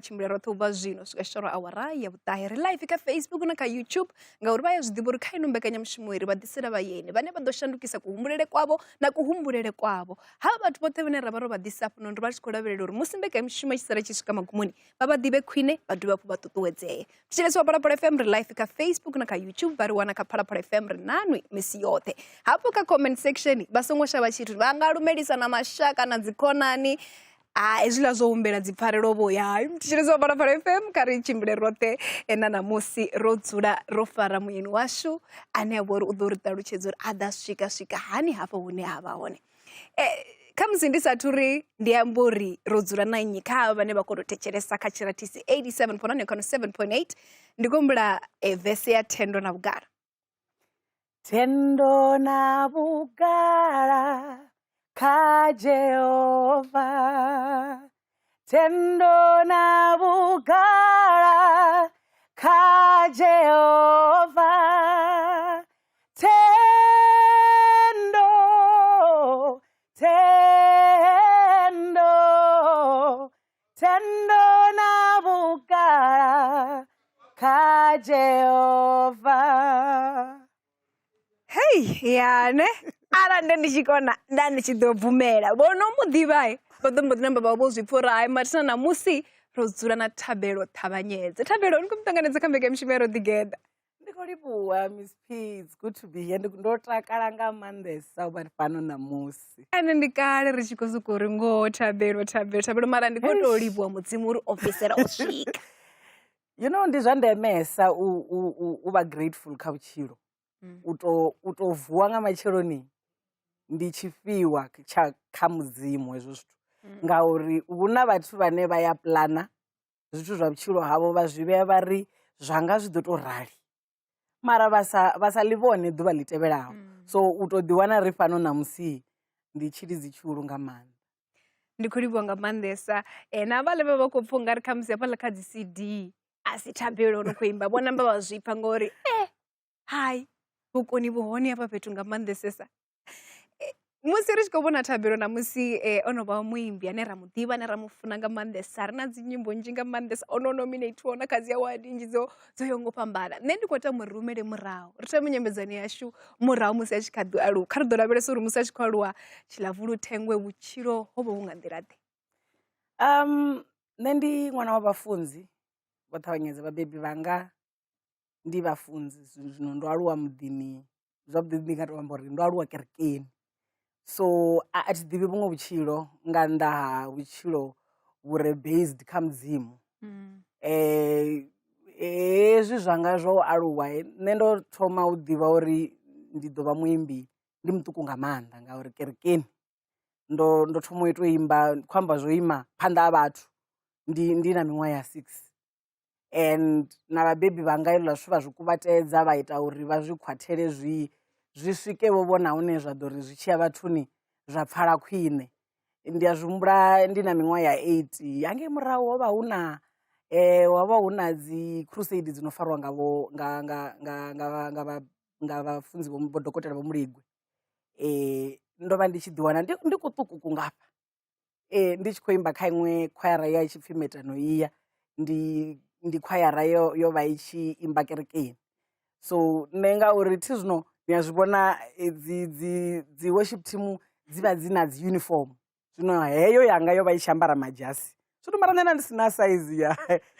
Tshimbila roṱhe u bva zwino swika shoro awara ya vhuṱahe. Ri live kha Facebook na kha YouTube ngauri vha ya zwi ḓivha uri kha ino mbekanyamushumo ri vha ḓisela vhayeni vhane vha ḓo shandukisa kuhumbulele kwavho na kuhumbulele kwavho. Havha vhathu vhoṱhe vhane ra vha ro vha ḓisa hafhanoni ri vha tshi khou lavhelela uri musi mbekanyamushumo i tshi sala i tshi swika magumoni vha vha ḓivhe khwine vha dovhe hafhu vha ṱuṱuwedzee. Thetshelesi wa Phalaphala FM ri live kha Facebook na kha YouTube vha ri wana kha Phalaphala FM ri nanwi misi yoṱhe. Hafho kha comment section vha songo shavha tshithu vha nga lumelisa na mashaka na dzikhonani ha hezwiḽa zwo humbela dzipfarelo vho ya hai mthetshelesi wa Phalaphala FM kha ri tshimbile roṱhe na ṋamusi ro dzula ro fara muyeni washu ane a vha uri u ḓo ri ṱalutshedza uri a ḓa swika swika hani hafho hune ha vha hone. Khamusi ndi sathu ri ndi amba uri ro dzula na nnyi kha havha vhane vha khou tou thetshelesa kha tshirathisi 87.9 kana 7.8 ndi khou humbula vese ya thendo na vhugala. Thendo na vhugala kha Jehova, thendo na vhugala kha Jehova, thendo, thendo, thendo na vhugala kha Jehova. Hei yane arali nda ndi tshi kona nda ndi tshi ḓo bvumela vho no mu ḓivha vha ḓo mbo ḓi namba vha vho zwi pfha uri hai mathina ṋamusi ro dzula na Thabelo Ṱhavhanyedze. Thabelo ni khou mu ṱanganedza kha mbekanyamushumo ya Ro Ḓigeḓa. Ndi khou livhuwa Miss P, it's good to be here. Ndo takala nga maanḓesa u vha fhano ṋamusi. Ane ndi kale ri tshi khou sokou ri ngoho Thabelo Thabelo Thabelo mara ndi khou tou livhuwa Mudzimu uri o fhedzisela o swika. You know ndi zwa ndemesa u, u, u, u vha grateful kha vhutshilo. U to vuwa nga matsheloni ndi tshifhiwa tsha kha Mudzimu hezwo zwithu. Ngauri hu na vhathu vhane vha ya plana zwithu zwa vhutshilo havho vha zwi vhea vha ri zwanga zwi ḓo tou rali mara vha sa vha sa ḽi vhone ḓuvha ḽi tevhelaho. So u to ḓiwana ri fhano ṋamusi ndi tshilidzi tshihulu nga maanḓa. Ndi khou livhuwa nga maanḓesa na havhaḽa vhe vha khou pfha ungari khamusi hafhaḽa kha dzi CD a si Thabelo no khou imba vho namba vha zwi pfha ngori hai vhukoni vhu hone hafha fhethu nga maanḓesesa. Musi ri tshi khou vhona Thabelo ṋamusi o no vha muimbi ane ra mu ḓivha ane ra mu funa nga maanḓesa ri na dzi nyimbo nnzhi nga maanḓesa o no nominatiwa na kha dzi award nnzhi dzo dzo yaho nga u fhambana. Nṋe ndi khou tama uri ri humele murahu ri thome nyambedzano yashu murahu musi a tshi kha ḓi aluwa kha ri ḓo lavhelesa uri musi a tshi khou aluwa Tshilavhuluthengwe vhutshilo ho vha vhu nga nḓila ḓe. Nṋe ndi ṅwana wa vhafunzi vho ṱavhanyedza vhabebi vhanga ndi vhafunzi zwino ndo aluwa muḓini zwavhuḓi ndi nga to amba uri ndo aluwa kerekeni, so a thi ḓivhi vhuṅwe vhutshilo nga nnḓa ha vhutshilo vhu re based kha mudzimu. Hezwi zwanga zwa u aluwa nṋe ndo thoma u ḓivha uri ndi ḓo vha muimbi ndi muṱuku nga maanḓa ngauri kerekeni ndo ndo thoma u tou imba khou amba zwo ima phanḓa ha vhathu ndi ndi na miṅwaha ya six. And na vhabebi vhanga hezwiḽa zwithu vha zwi kuvhatedza vha ita uri vha zwi khwathele zwi zwi swike vho vhona hune zwa ḓo ri zwi tshiya vhathuni zwa pfala khwine. Ndi a zwi humbula ndi na miṅwaha ya eight hangei murahu ho vha hu na ho vha hu na dzi crusade dzi no fariwa nga vho nga nga nga nga nga vha nga vhafunzi vho dokotela vho Muligwe ndo vha ndi tshi ḓi wana ndi ndi kuṱukuku ngafha. Ee ndi tshi khou imba kha iṅwe khwayara ya i tshi pfhi Metanoia, ndi ndi khwayara yo yo vha i tshi imba kerekeni. So nṋe ngauri thi zwino ni a zwi vhona dzi dzi dzi worship team dzi vha dzi na dzi uniform, zwino heyo yanga yo vha i tshi ambara madzhasi zwino mara nṋe nda ndi si na saizi ya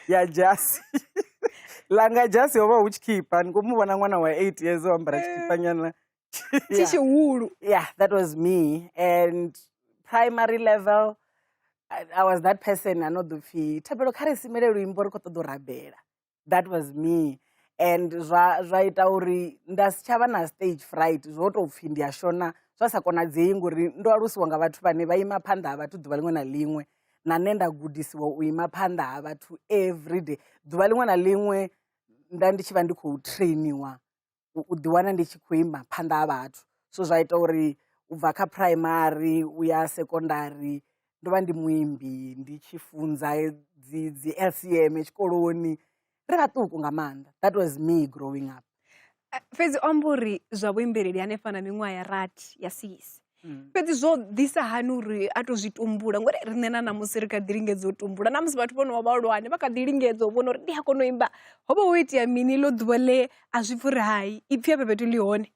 ya dzhasi ḽanga dzhasi ho vha hu tshikhipha ni khou mu vhona ṅwana wa eight years o ambara tshikhipha nyana Tshi tshihulu. Yeah, that was me. And primary level, I was that person ano ḓo pfhi Thabelo kha ri simele luimbo ri khou ṱoḓa u rabela. That was me. And zwa zwa ita uri nda si tshavha na stage fright zwo tou pfhi ndi a shona zwa sa konadzei ngori ndo alusiwa nga vhathu vhane vha ima phanḓa ha vhathu ḓuvha ḽiṅwe na ḽiṅwe na nṋe nda gudisiwa u ima phanḓa ha vhathu everyday ḓuvha ḽiṅwe na ḽiṅwe nda ndi tshi vha ndi khou trainiwa u ḓiwana ndi tshi khou ima phanḓa ha vhathu so zwa ita uri u bva kha phuraimari u ya sekondari ndo vha ndi muimbi ndi tshi funza dzi dzi LCM tshikoloni ri vhaṱuku nga maanḓa that was me growing up. Fhedzi o amba uri zwa vhuimbeleli hanefha na miṅwaha ya rathi ya six. Fhedzi zwo ḓisa hani uri a to zwi tumbula ngori riṋe na ṋamusi ri kha ḓi lingedza u tumbula na musi vhathu vho no vha vhahulwane vha kha ḓi lingedza u vhona uri ndi a kona u imba ho vha ho itea mini ḽo ḓuvha ḽe a zwi pfhi uri hai ipfhi hafha fhethu ḽi hone.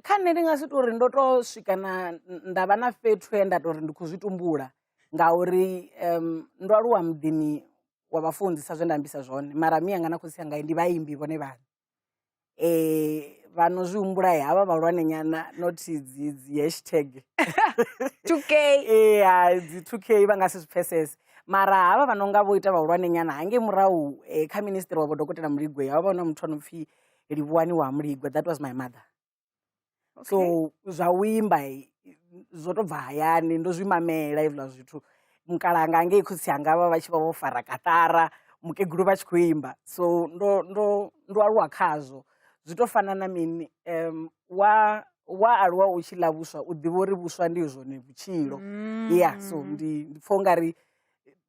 Kha nṋe ndi nga si tou ri ndo to swika na nda vha na fhethu he nda tou ri ndi khou zwi tumbula ngauri ndo aluwa muḓini wa vhafunzi sa zwe nda ambisa zwone mara mianga na khotsi anga ndi vhaimbi vhone vhaṋe. Vha no zwi humbula havha vhahulwane nyana not dzi dzi hashtag 2K ee dzi 2K vha nga si zwi pfesese mara havha vha no nga vho ita vhahulwane nyana hangei murahu kha ministry wa vho dokotela Muligwe ho vha hu na muthu ano pfhi Livhuwani wa Muligwe that was my mother. Okay. So zwa u imba zwo to bva hayani ndo zwi mamela hezwiḽa zwithu mukalanga ngei khotsi anga vha vha tshi vha vho fara kaṱara mukegulu vha tshi khou imba so ndo ndo ndo aluwa khazwo zwi to fana na mini wa wa aluwa u tshi ḽa vhuswa u ḓivha uri vhuswa ndi zwone vhutshilo ya so ndi ndi pfha ungari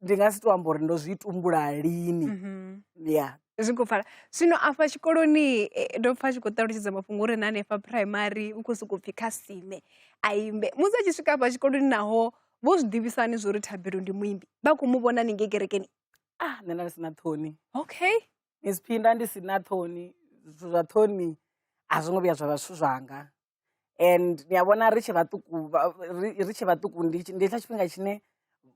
ndi nga si to amba uri ndo zwi tumbula lini ya Zwi khou pfala. Zwino afha tshikoloni ndo pfha a tshi khou ṱalutshedza mafhungo uri na hanefha phuraimari u khou sokou pfhi kha sime a imbe. Musi a tshi swika afha tshikoloni naho vho zwi ḓivhisa hani zwa uri Thabelo ndi muimbi? Vha khou mu vhona haningei kerekeni? Ah, nṋe nda ndi si na ṱhoni. Okay. Miss Phinda ndi si na ṱhoni, zwithu zwa ṱhoni a zwo ngo vhuya zwa vha zwithu zwanga. And ni a vhona ri tshe vhaṱuku ri tshe vhaṱuku ndi hetshiḽa tshifhinga tshine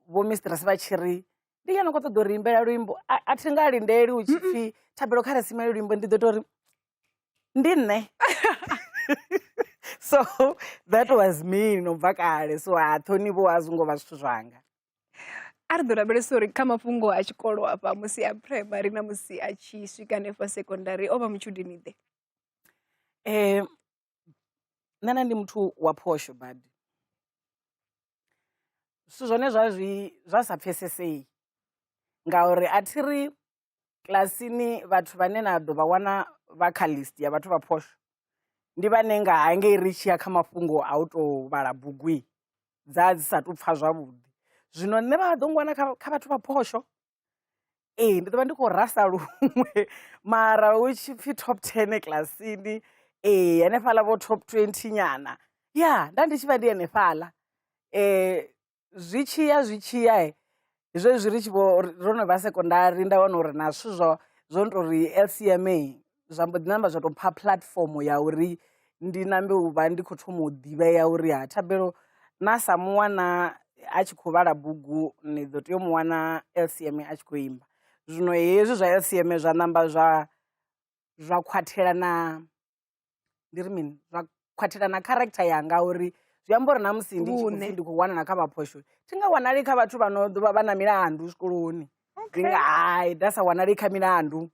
vho mistress vha tshi ri ndi ngeno khou ṱoḓa uri imbela luimbo a thi nga lindeli hu tshi pfhi Thabelo kha ri simele luimbo ndi ḓo tou ri ndi nṋe so that was me no bva kale so ha ṱhoni vho a zwo ngo vha zwithu zwanga. A ri ḓo lavhelesa uri kha mafhungo a tshikolo afha musi a phuraimari na musi a tshi swika hanefha sekondari o vha mutshudeni ḓe? Nṋe nda ndi muthu wa phosho badi zwithu zwone zwa zwi zwa sa pfhesesei ngauri a thi ri kilasini vhathu vhane na ḓo vha wana vha kha list ya vhathu vha phosho ndi vhane nga hangei ri tshi ya kha mafhungo a u tou vhala bugu dza dzi sa tou pfha zwavhuḓi. Zwino nṋe vha ḓo ngwana kha vhathu vha phosho ee ndi ḓo vha ndi khou rasa luṅwe mara hu tshi pfhi top 10 kilasini ee hanefhaḽa vho top 20 nyana ya nda ndi tshi vha ndi hanefhaḽa zwi tshiya zwi tshiya zwezwi ri tshi vho ro no vha sekondari nda wana uri na zwithu zwo zwo no tori LCMA zwa mbo ḓi namba zwa tou mpha platform ya uri ndi nambe u vha ndi khou thoma u ḓivhea uri ha Thabelo na sa mu wana a tshi khou vhala bugu ni ḓo tea u mu wana LCM a tshi khou imba. Zwino hezwi zwa LCM zwa namba zwa zwa khwathela na ndi ri mini zwa khwathela na character yanga uri zwi amba uri na musi ndi tshi khou pfhi ndi khou wanala kha vhaphosho thi nga wanali kha vhathu vha no ḓo vha vha na milandu zwikoloni ndi nga hai nda sa wanali kha milandu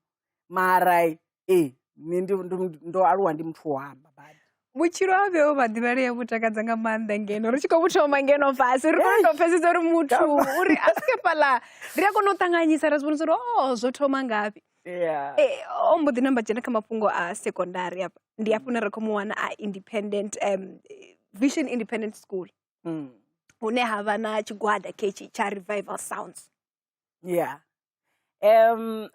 mara ee nṋe ndi ndo aluwa ndi muthu wa amba badi. Vhutshilo ha vheo vha ḓivhalea vhu takadza nga maanḓa ngeno ri tshi khou vhu thoma ngeno fhasi ri kone u tou pfesesa uri muthu uri a swike fhaḽa ri a kona u ṱanganyisa ra zwi vhona uri o zwo thoma ngafhi. Yeah. O mbo ḓi namba dzhena kha mafhungo a sekondari afha ndi hafho hune ra khou mu wana a independent Vision Independent School hune ha vha na tshigwada khetshi tsha Revival Sounds. Yeah.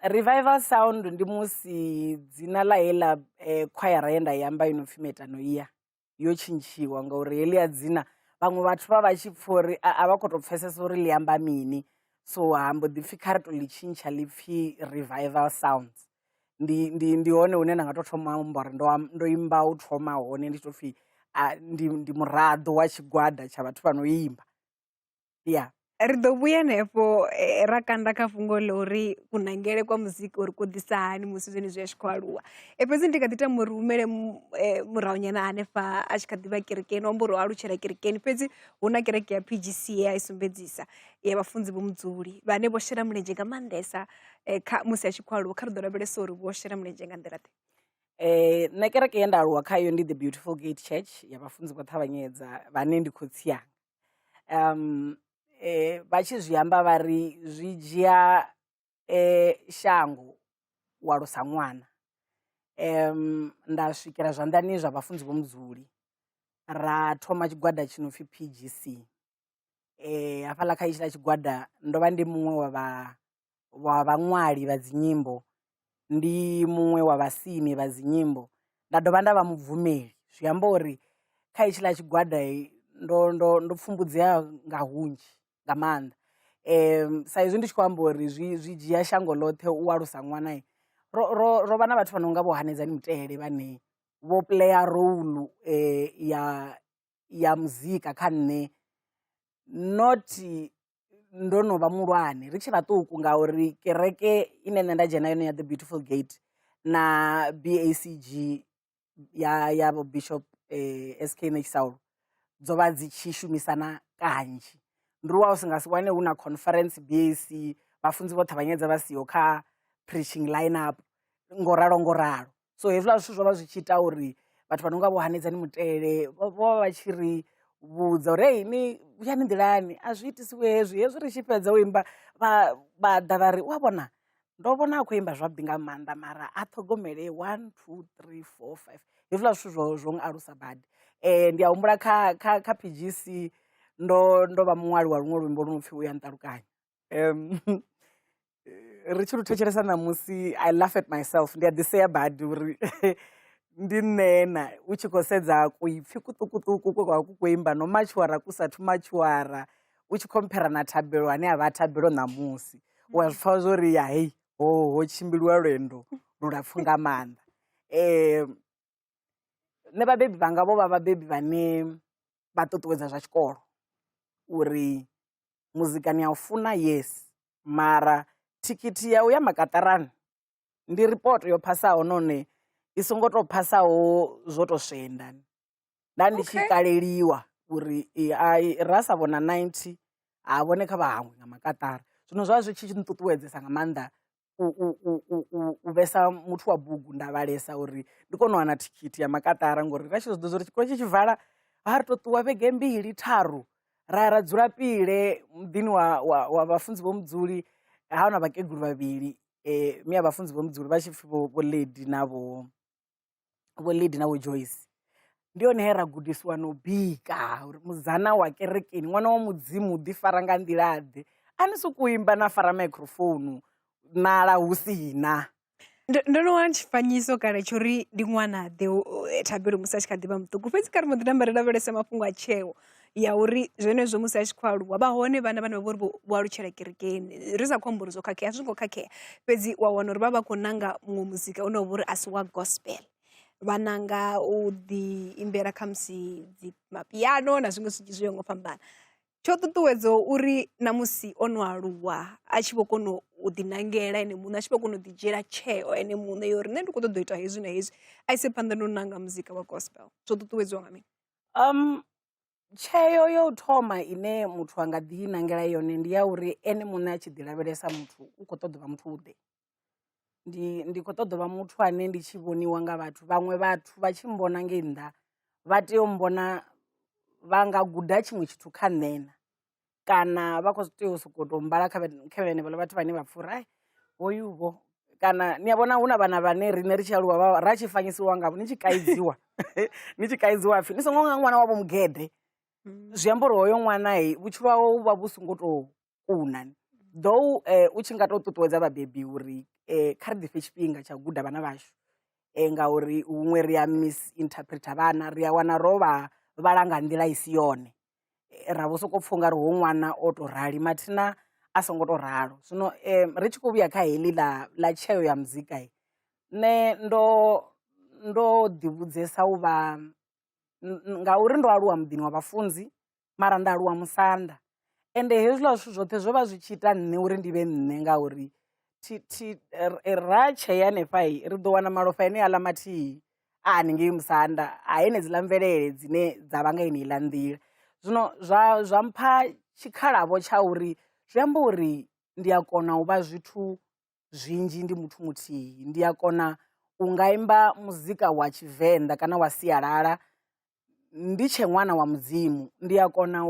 Revival Sound ndi musi dzina ḽa heiḽa khwayara ye nda i amba i no pfhi Metanoia yo tshintshiwa ngauri heḽia dzina vhaṅwe vhathu vha vha tshi pfha uri a vha khou tou pfhesesa uri ḽi amba mini so ha mbo ḓi pfhi kha ri tou ḽi tshintsha ḽi pfhi Revival Sounds. Ndi ndi ndi hone hune nda nga tou thoma u amba uri ndo ndo imba u thoma hone ndi tshi tou pfhi ndi ndi muraḓo wa tshigwada tsha vhathu vha no imba. Ya. Ri ḓo vhuya henefho ra kanda kha fhungo ḽa uri kunangele kwa muzika uri ku ḓisa hani musi zwenezwi a tshi khou aluwa. Fhedzi ndi kha ḓi tama uri humele murahunyana hanefha a tshi kha ḓi vha kerekeni, o amba uri o alutshela kerekeni fhedzi hu na kereke ya PGC ye a i sumbedzisa ya vhafunzi vho Mudzuli vhane vho shela mulenzhe nga maanḓesa kha musi a tshi khou aluwa. Kha ri ḓo lavhelesa uri vho shela mulenzhe nga nḓila ḓe. Nṋe kereke ye nda aluwa khayo ndi The Beautiful Gate Church ya vhafunzi vho Ṱavhanyedza vhane ndi khotsi anga. Vha tshi zwi amba vha ri zwi dzhia shango u alusa ṅwana nda swikela zwanḓani zwa vhafunzi vho Mudzuli ra thoma tshigwada tshi no pfhi P_G_C hafhaḽa kha hetshiḽa tshigwada ndo vha ndi muṅwe wa vha wa vhaṅwali vha dzi nyimbo, ndi muṅwe wa vhasimi vha dzi nyimbo, nda dovha nda vha mubvumeli. Zwi amba uri. Kha hetshiḽa tshigwada ndo ndo ndo pfumbudzea nga hunzhi nga maanḓa sa izwi ndi tshi khou amba uri zwi zwi dzhia shango ḽoṱhe u alusa ṅwana ro ro ro vha na vhathu vha no nga vho Hanedzani Mutele vhane vho player role ya ya muzika kha nṋe not ndo no vha muhulwane ri tshe vhaṱuku ngauri kereke ine nṋe nda dzhena yone ya The Beautiful Gate na BACG ya ya vho Bishop SK Netshisaulu dzo vha dzi tshi shumisana kanzhi. Ndi wa u nga si wane hu na conference BAC vhafunzi vho ṱavhanyedza vha siho kha preaching line up ngo ralo ngo ralo. So hezwiḽa zwithu zwo vha zwi tshi ita uri vhathu vha no nga vho Hanedzani Mutele vho vha vha tshi ri vhudza uri hei ni vhuyani nḓilani a zwi itisiwi hezwi, hezwi ri tshi fhedza u imba vha vha ḓa vha ri u a vhona ndo vhona a khou imba zwavhuḓi nga maanḓa mara a ṱhogomele 1 2 3 4 5 hezwiḽa zwithu zwo zwo alusa badi. Ndi a humbula kha kha kha PGC ndo ndo vha muṅwali wa luṅwe luimbo lu no pfhi uya nṱalukanya. Ri tshi lu thetshelesa ṋamusi I laugh at myself ndi a ḓi sea badi uri ndi nṋe na u tshi khou sedza kuipfhi kuṱukuṱuku kwe kwa vha ku khou imba no matshuwara ku sathu matshuwara u tshi khomphera na Thabelo ane a vha Thabelo ṋamusi u a zwi pfha zwo ri ya hei ho ho tshimbiliwa lwendo lulapfhu nga maanḓa. Nṋe vhabebi vhanga vho vha vhabebi vhane vha ṱuṱuwedza zwa tshikolo uri muzika ni a u funa yes mara thikhithi ya u ya makaṱarani ndi ripoto yo phasaho nahone i songo tou phasaho zwo tou swenda. Nda ndi tshi kaleliwa uri ra sa vhona 90 ha vhone kha vha hangwe nga makaṱara. Zwino zwa zwi tshi nṱuṱuwedzesa nga maanḓa u vhesa muthu wa bugu nda vhalesa uri ndi kone u wana thikhithi ya makaṱara ngori ra tshi zwi ḓivha uri tshikolo tshi tshi vala ha ri to ṱuwa vhege mbili tharu ra ya ra dzula pile muḓini wa wa wa vhafunzi vho Mudzuli ha hu na vhakegulu vhavhili mme a vhafunzi vho Mudzuli vha tshi pfhi vho Lady na vho vho Lady na vho Joyce. Ndi hone he ra gudisiwa na u bika uri musidzana wa kerekeni ṅwana wa mudzimu u ḓi fara nga nḓila ḓe a ni sokou imba na fara microphone ṋala hu si na. Ndo no wana tshifanyiso kale tsho uri ndi ṅwana ḓe Thabelo musi a tshi kha ḓi vha muṱuku fhedzi kha ri mbo ḓi namba ri lavhelese mafhungo a tsheo ya uri zwenezwo musi a tshi khou aluwa vha hone vhana vhane vha vha uri vho alutshela kerekeni ri sa khou amba uri zwo khakhea a zwo ngo khakhea fhedzi wa wana uri vha vha khou nanga muṅwe muzika une wa vha uri a si wa gospel vha nanga u ḓi imbela khamusi dzi mapiano na zwiṅwe zwinzhi zwo yaho nga u fhambana. Tsho ṱuṱuwedza uri na musi o no aluwa a tshi vho kona u ḓi nangela ene muṋe a tshi vho kona u ḓi dzhiela tsheo ene muṋe ya uri nṋe ndi khou ṱoḓa u ita hezwi na hezwi a ise phanḓa na u nanga muzika wa gospel zwo ṱuṱuwedziwa nga mini? Tsheo ya u thoma ine muthu a nga ḓi nangela yone ndi ya uri ene muṋe a tshi ḓi lavhelesa muthu u khou ṱoḓa u vha muthu ḓe. Ndi ndi khou ṱoḓa u vha muthu ane ndi tshi vhoniwa nga vhathu vhaṅwe vhathu vha tshi mbona ngei nnḓa vha tea u mbona vha nga guda tshiṅwe tshithu kha nṋe na kana vha khou tea u sokou tou mbala kha vhenevhaḽa vhathu vhane vha pfha uri ai hoyu vho kana ni a vhona hu na vhana vhane riṋe ri tshi aluwa ra tshi fanyisiwa ngavho ni tshi kaidziwa ni tshi kaidziwa hapfhi ni songo nga ṅwana wa vho mugede zwi amba uri hoyo ṅwana vhutshilo hawe vhu vha vhu songo tou kuna. Though u tshi nga tou ṱuṱuwedza vhabebi uri kha ri ḓifhe tshifhinga tsha u guda vhana vhashu ngauri huṅwe ri a misinterpreter vhana ri a wana ro vha vhala nga nḓila i si yone ra vho sokou pfha ungari hoyu ṅwana o tou rali mathina a songo tou ralo. Zwino ri tshi khou vhuya kha heḽi ḽa ḽa tsheo ya muzika nṋe ndo ndo ḓi vhudzesa u vha ngauri ndo aluwa muḓini wa vhafunzi mara nda aluwa musanda ende hezwiḽa zwithu zwoṱhe zwo vha zwi tshi ita nṋe uri ndi vhe nṋe ngauri thi thi ra tshea hanefha ri ḓo wana malofha ane aḽa mathihi a haningei musanda a henedziḽa mvelele dzine dza vha nga yeneiḽa nḓila. Zwino zwa zwa mpha tshikhalavho tsha uri zwi amba uri ndi a kona u vha zwithu zwinzhi ndi muthu muthihi, ndi a kona u nga imba muzika wa tshivenḓa kana wa sialala ndi tshe ṅwana wa mudzimu, ndi a kona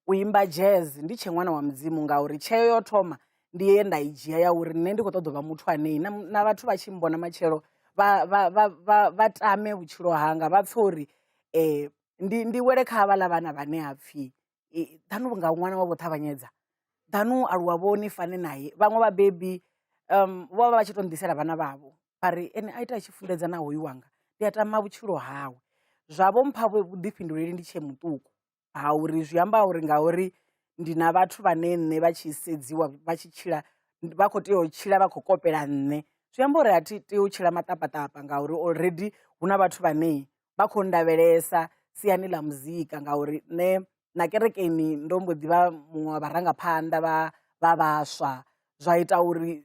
u imba jazz ndi tshe ṅwana wa mudzimu ngauri tsheo yo thoma ndi ye nda i dzhia ya uri nṋe ndi khou ṱoḓa u vha muthu ane na vhathu vha tshi mbona matshelo vha vha vha vha vha tame vhutshilo hanga vha pfhe uri ndi ndi wele kha havhaḽa vhana vhane ha pfhi ḓanu vhunga ṅwana wa vho ṱavhanyedza ḓanu aluwa vho ni fane naye. Vhaṅwe vhabebi vho vha vha tshi to nḓisela vhana vhavho vha ri ene a ita a tshi funḓedza na hoyu wanga ndi a tama vhutshilo hawe. Zwa vho mpha vhuḓifhinduleli ndi tshe muṱuku ha uri zwi amba uri ngauri ndi na vhathu vhane nṋe vha tshi sedziwa vha tshi tshila vha khou tea u tshila vha khou kopela nṋe, zwi amba uri a thi tei u tshila maṱapaṱapa ngauri already hu na vhathu vhane vha khou ndavhelesa siani ḽa muzika ngauri nṋe na kerekeni ndo mbo ḓi vha muṅwe wa vharangaphanḓa vha vha vhaswa zwa ita uri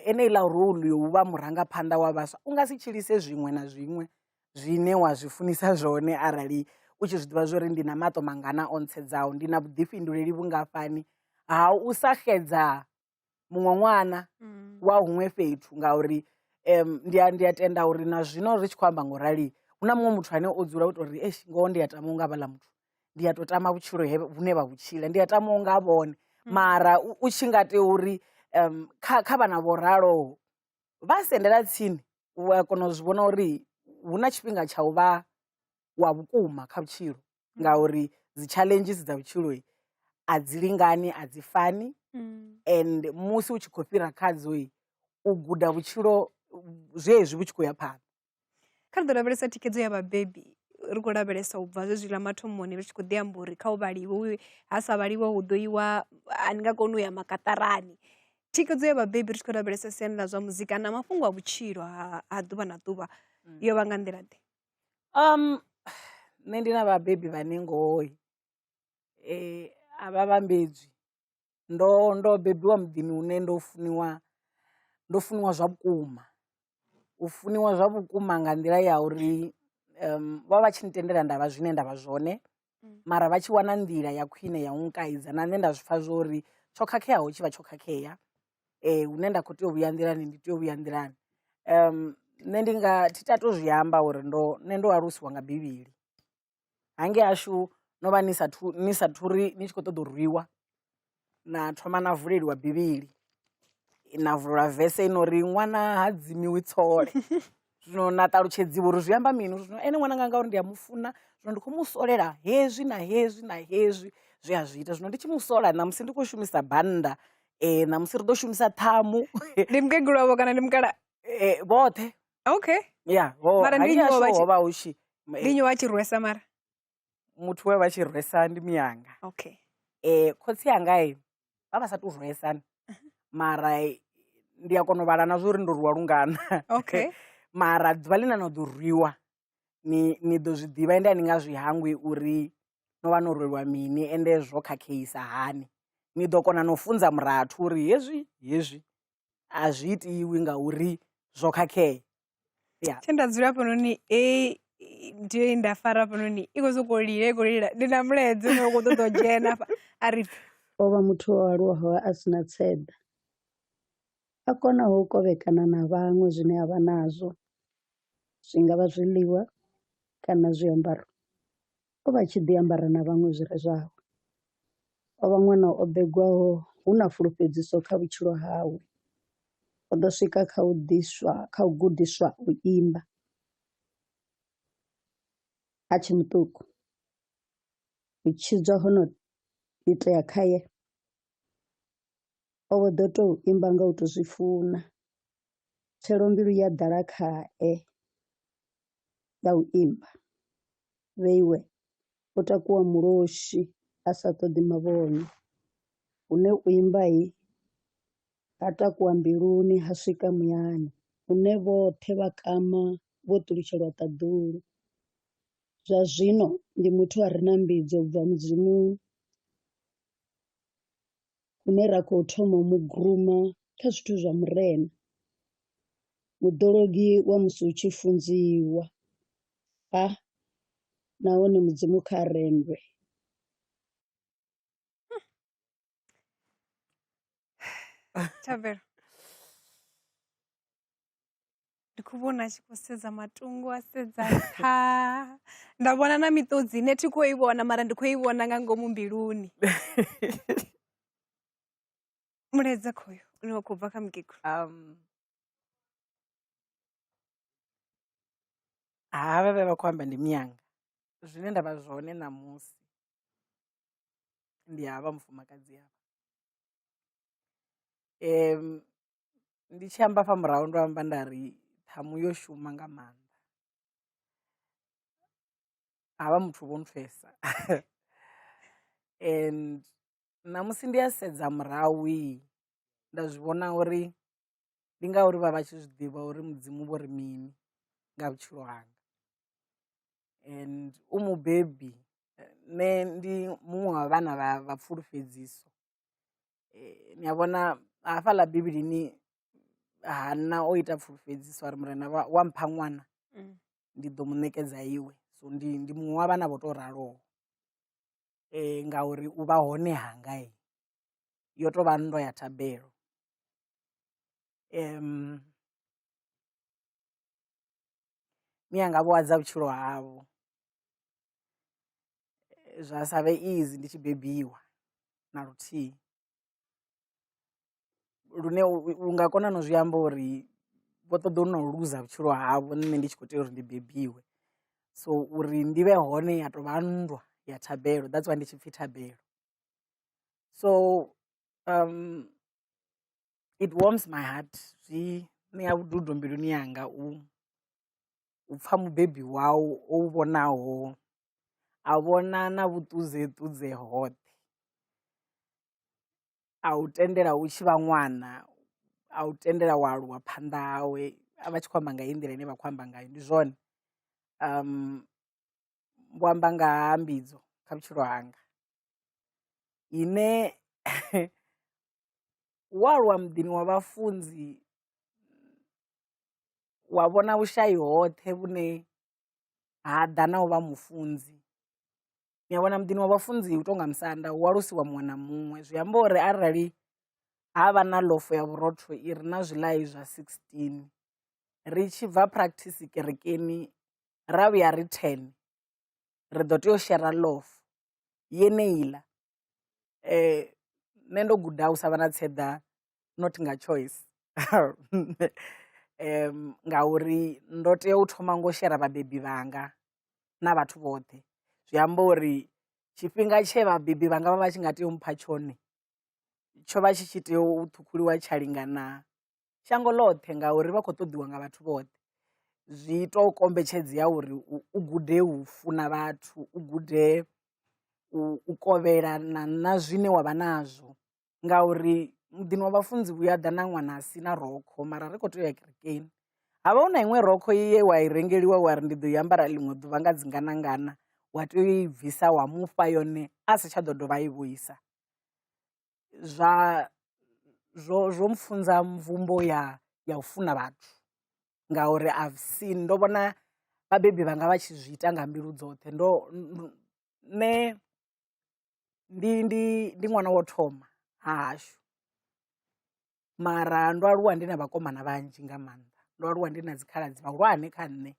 eneiḽa role yo u vha murangaphanḓa wa vhaswa u nga si tshilise zwiṅwe na zwiṅwe zwine wa zwi funisa zwone arali u tshi zwiḓivha zwori ndi na maṱo mangana o ntsedzaho ndi na vhuḓifhinduleli vhungafhani ha u sa xedza muṅwe ṅwana mm. wa huṅwe fhethu ngauri um ndi a ndi a tenda uri na zwino ri tshi khou amba ngo rali hu na muṅwe muthu ane o dzula u tou ri eish ngoho ndi a tama unga vhaḽa muthu ndi a tou tama vhutshilo he vhune vha vhutshila ndi a tama unga vhone mm. mara u tshi nga tea uri um kha kha vhana vho raloho vha sendela tsini u a kona u zwi vhona uri hu na tshifhinga tsha u vha wa vhukuma kha vhutshilo ngauri dzi challenges dza vhutshilo a dzi lingani a dzi fani mm. and musi u tshi khou fhira khadzo u guda vhutshilo zwezwi vhu tshi khou ya phanḓa kha ri ḓo lavhelesa thikhedzo ya vhabebi ri khou lavhelesa u bva zwezwiḽa mathomoni ri tshi khou ḓi amba uri kha u vhaliwe ha sa vhaliwa hu ḓo iwa a ni nga koni u ya makaṱarani thikhedzo ya vhabebi ri tshi khou lavhelesa siani ḽa zwa muzika na mafhungo a vhutshilo ha ḓuvha na ḓuvha mm. yo vha nga nḓila ḓe Um, nṋe ndi na vhabebi vhane ngoho a vha vhambedzwi ndo ndo bebiwa muḓini une ndo funiwa ndo funiwa zwa vhukuma u funiwa zwa vhukuma nga nḓila ya uri vha vha tshi ntendela nda vha zwine nda vha zwone mara vha tshi wana nḓila ya khwine ya u nkaidza na nṋe nda zwi pfha zwo uri tsho khakheaho tshi vha tsho khakhea. Hune nda kho tea u vhuya nḓilani ndi tea u vhuya nḓilani. Nṋe ndi nga thi tati u zwi amba uri ndo nṋe ndo alusiwa nga bivhili, hangei hashu no vha ni sathu ni sathu ri ni tshi khou ṱoḓa u rwiwa na thoma na vuleliwa bivhili na vulelwa vese ino ri ṅwana ha dzimiwi tsole. Zwino na ṱalutshedziwa uri zwi amba mini uri zwino ene ṅwananga ngauri ndi a mufuna zwino ndi khou mu solela hezwi na hezwi na hezwi zwe a zwi ita zwino ndi tshi musola ṋamusi ndi khou shumisa bannda ṋamusi ri ḓo shumisa ṱhamu. Ndi mukegulu wavho kana ndi mukala? Vhoṱhe. Okay. Ya ho Mara ndi nnyi wa ho vha hu tshi ndi nnyi wa tshi rwesa mara? Muthu we vha tshi rwesa ndi miyanga. Okay. Khotsi anga vha vha sa tu rwesa mara ndi a kona u vhala na zwa uri ndo rwiwa lungana. Okay. Mara ḓuvha ḽine na ḓo rwiwa ni ni ḓo zwi ḓivha ende a ni nga zwi hangwi uri no vha no rwelwa mini ende zwo khakheisa hani. Ni ḓo kona na u funza murathu uri hezwi hezwi a zwi itiwi ngauri zwo khakhea. Ya. Tshe nda dzula hafhanoni heyi ndi ye nda fara hafhanoni i khou sokou lila i khou lila ndi na mulaedza une wa khou ṱoḓa u dzhena hafha a ri pfhi. O vha muthu o aluwaho a si na tseḓa, a konaho u kovhekana na vhaṅwe zwine a vha nazwo, zwi nga vha zwiḽiwa kana zwiambaro. O vha a tshi ḓi ambara na vhaṅwe zwi re zwawe. O vha ṅwana o bebwaho hu na fulufhedziso kha vhutshilo hawe. O ḓo swika kha u ḓiswa kha u gudiswa u imba a tshe muṱuku. U tshidzwa ho no itea khae, o vho ḓo tou imba nga u tou zwi funa. Tshelo mbilu ya ḓala khae ya u imba. Vheiwe o takuwa muloshi a sa ṱoḓi mavhone, hune u imba ha takuwa mbiluni ha swika muyani, hune vhoṱhe vha kama vho ṱulutshelwa ṱaḓulu. Zwa zwino ndi muthu a re na mbidzo u bva Mudzimuni, hune ra khou thoma u mu groomer kha zwithu zwa Murena. Muḓologi wa musi hu tshi funziwa ha nahone Mudzimu kha a rendwe. Thabelo ndi khou vhona a tshi khou sedza matungo a sedza nṱha nda vhona na miṱodzi ine thi khou i vhona mara ndi khou i vhona nga ngomu mbiluni mulaedza khoyo une wa khou bva kha mukegulu Havha vhe vha khou amba ndi mianga zwine nda vha zwone ṋamusi ndi havha mufumakadzi avha. Ndi tshi amba hafha murahu ndo amba nda ri ṱhamu yo shuma nga maanḓa. Havha muthu vho nthwesa and ṋamusi ndi a sedza murahu nda zwi vhona uri ndi ngauri vha vha tshi zwi ḓivha uri mudzimu vho ri mini nga vhutshilo hanga and u mubebi nṋe ndi muṅwe wa vhana vha pfulufhedziso. Ni a vhona hafhaḽa bivhilini Hanna o ita pfulufhedziso a ri murena wa mpha ṅwana ndi ḓo mu ṋekedza iwe, so ndi muṅwe wa vhana vho to raloho ngauri u vha hone hanga yo tou vha nndwa ya thabelo. Mianga vho adza vhutshilo havho zwa sa vhe easy ndi tshi bebiwa na luthihi. Lune u nga kona na u zwi amba uri vho ṱoḓa no luza vhutshilo havho nṋe ndi tshi khou tea uri ndi bebiwe, so uri ndi vhe hone ya tovha nndwa ya thabelo that's why ndi tshi pfhi thabelo. So it warms my heart zwi ṋea vhududo mbiluni yanga u pfha mubebi wau o u vhonaho a vhona na vhuṱudzeṱudze hoṱhe. A u tendela u tshi vha ṅwana, a u tendela wa aluwa phanḓa hawe vha tshi khou amba nga heyi nḓila ine vha khou amba ngayo ndi zwone. Vho amba nga ha mbidzo kha vhutshilo hanga ine wo aluwa muḓini wa vhafunzi wa vhona vhushayi hoṱhe vhune ha ḓa na u vha mufunzi. Ni a wana muḓini wa vhafunzi hu tonga musanda hu alusiwa muṅwe na muṅwe zwi amba uri arali ha vha na ḽofo ya vhurotho i re na zwiḽai zwa 16 ri tshi bva practice kerekeni ra vhuya ri 10 ri ḓo tea u shera ḽofo yeneiḽa. Nṋe ndo guda u sa vha na tseḓa not nga choice ngauri ndo tea u thoma ngo shera vhabebi vhanga na vhathu vhoṱhe zwi amba uri tshifhinga tshe vhabebi vhanga vha vha tshi nga tea u mpha tshone tsho vha tshi tshi tea u ṱhukhuliwa tsha lingana shango ḽoṱhe ngauri vha khou ṱoḓiwa nga vhathu vhoṱhe. Zwi to kombetshedzea uri u gude u funa vhathu u gude u kovhela na zwine wavha nazwo ngauri muḓini wa vhafunzi vhuya ḓa na ṅwana a si na rokho mara ri khou tea u ya kerekeni. Ha vha hu na iṅwe rokho ye wa i rengeliwa wa ri ndi ḓo i ambara ḽiṅwe ḓuvha nga dzingana ngana wa tea u i bvisa wa mufha yone a si tsha ḓo dovha a i vhuisa. Zwa zwo zwo mpfunza mvumbo ya ya u funa vhathu ngauri I've seen ndo vhona vhabebi vhanga vha tshi zwi ita nga mbilu dzoṱhe ndo nṋe ndi ndi ndi ṅwana wa u thoma ha hashu mara ndo aluwa ndi na vhakomana vhanzhi nga maanḓa, ndo aluwa ndi na dzikhaladzi vhahulwane kha nṋe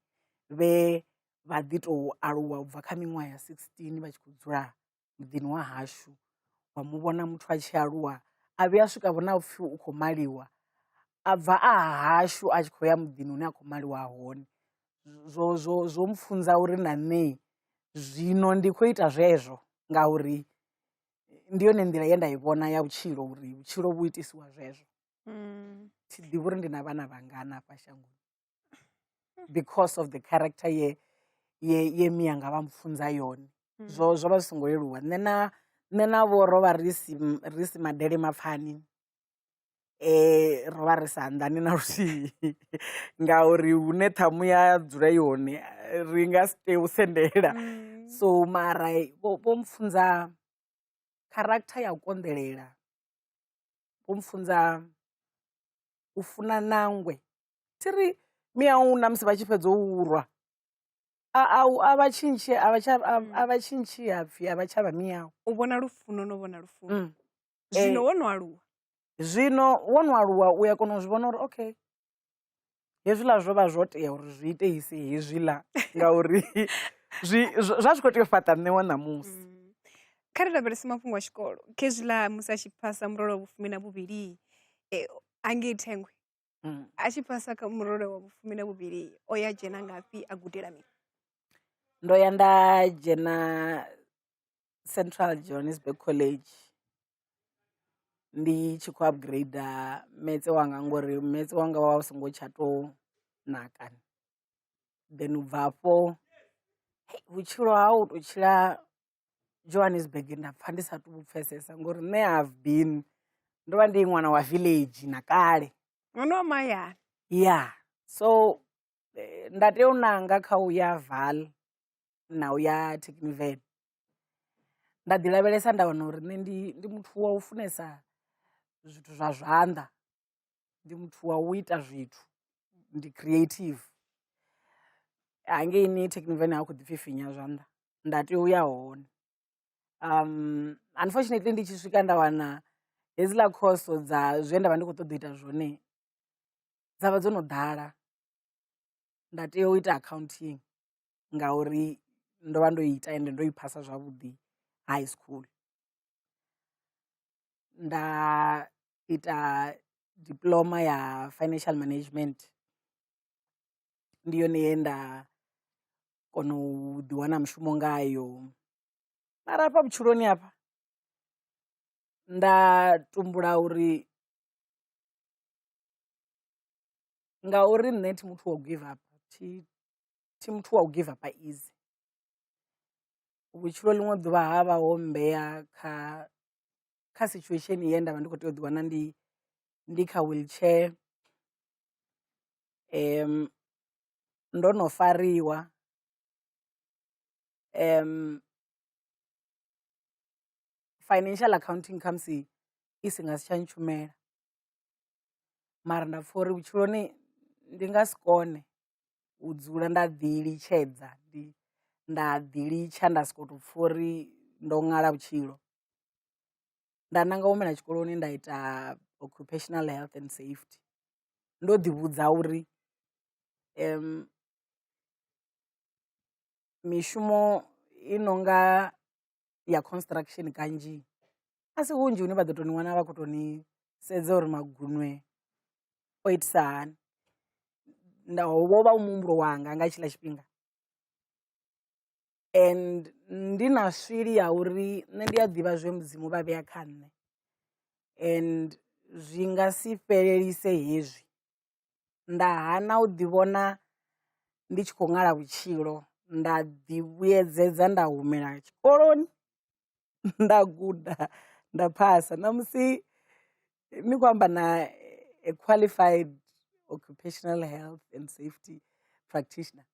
vhe vha ḓi tou aluwa ubva kha miṅwaha ya 16 vha tshi khou dzula muḓini wa hashu. Wa mu vhona muthu a tshi aluwa a vhuya a swika vho na upfhi u khou maliwa a bva a hashu a tshi khou ya muḓini hune a khou maliwa hone, zwo zwo zwo mpfunza uri na nṋe zwino ndi khou ita zwezwo ngauri ndi yone nḓila ye nda i vhona ya vhutshilo uri vhutshilo vhu itisiwa zwezwo. Thi ḓivhi uri ndi na vhana vhangana hafha shangoni because of the character ye ye ye mianga vha mpfunza yone zwo zwo vha zwi songo leluwa nṋe na nṋe na vho ro vha ri si ri si madele mapfani ro vha ri sa anḓani na luthihi ngauri hune ṱhamu ya dzula i hone ri nga si tee u sendela so mara vho mpfunza character ya u konḓelela vho mpfunza u funa nangwe thi ri miau na musi vha tshi fhedza u rwa a vha tshintshi a vha tsha a vha tshintshi ha pfhi a vha tsha vha miau. U vhona lufuno no vhona lufuno. Zwino wo no aluwa? Zwino wo no aluwa u ya kona u zwi vhona uri okay hezwiḽa zwo vha zwo tea uri zwi iteise hezwiḽa ngauri zwi zwa zwi khou tea u fhaṱa nṋe wa ṋamusi. Kha ri lavhelese mafhungo a tshikolo khezwiḽa musi a tshi phasa murole wa vhufumi na vhuvhili hangei Thengwe a tshi phasa kha murole wa vhufumi na vhuvhili o ya dzhena ngafhi a gudela mini? Ndo ya nda dzhena Central Johannesburg College ndi tshi khou upgrader maths wanga ngori maths wanga wa u songo tsha to naka, then u bva afho. Hei, vhutshilo ha u tou tshila Johannesburg nda pfha ndi sa tu vhu pfhesesa ngori nṋe have been ndo vha ndi ṅwana wa village na kale. Ṅwana wa mahayani. Ya so nda tea u nanga kha u ya Vaal na u ya Techniven. Nda ḓi lavhelesa nda wana uri nṋe ndi ndi muthu wa u funesa zwithu zwa zwanḓa, ndi muthu wa u ita zwithu, ndi creative. Hangeini Techniven ha khou ḓi pfhi finya zwanḓa, nda tea u ya hone. Unfortunately ndi tshi swika nda wana hedziḽa course dza zwe nda vha ndi khou ṱoḓa u ita zwone dza vha dzo no ḓala, nda tea u ita accounting ngauri ndo vha ndo ita ende ndo i phasa zwavhuḓi high school. Nda ita diploma ya financial management, ndi yone ye nda kona u ḓi wana mushumo ngayo, mara hafha vhutshiloni hafha nda tumbula uri ngauri nṋe thi muthu wa u give up, thi thi muthu wa u give up easy. Vhutshilo ḽiṅwe ḓuvha ha vha ho mmbea kha kha situation ye nda vha ndi khou tea u ḓi wana ndi ndi kha wheelchair, ndo no fariwa, financial accounting khamusi i si nga si tsha ntshumela, mara nda pfha uri vhutshiloni ndi nga si kone u dzula nda ḓi litshedza ndi nda ḓi litsha nda soko to pfha uri ndo ṅala vhutshilo. Nda ṋanga u humela tshikoloni nda ita occupational health and safety, ndo ḓi vhudza uri mishumo i nonga ya construction kanzhi a si hunzhi hune vha ḓo to ni wana vha khou to ni sedza uri magunwe o itisa hani, nda wo vha u muhumbulo wanga nga hetshiḽa tshifhinga. And ndi na swili ya uri nṋe ndi a ḓivha zwe mudzimu vha vhea kha nṋe and zwi nga si fhelelise hezwi, nda hana u ḓi vhona ndi tshi khou ṅala vhutshilo nda ḓi vhuyedzedza nda humela tshikoloni nda guda nda phasa. Ṋamusi ni khou amba na a qualified occupational health and safety practitioner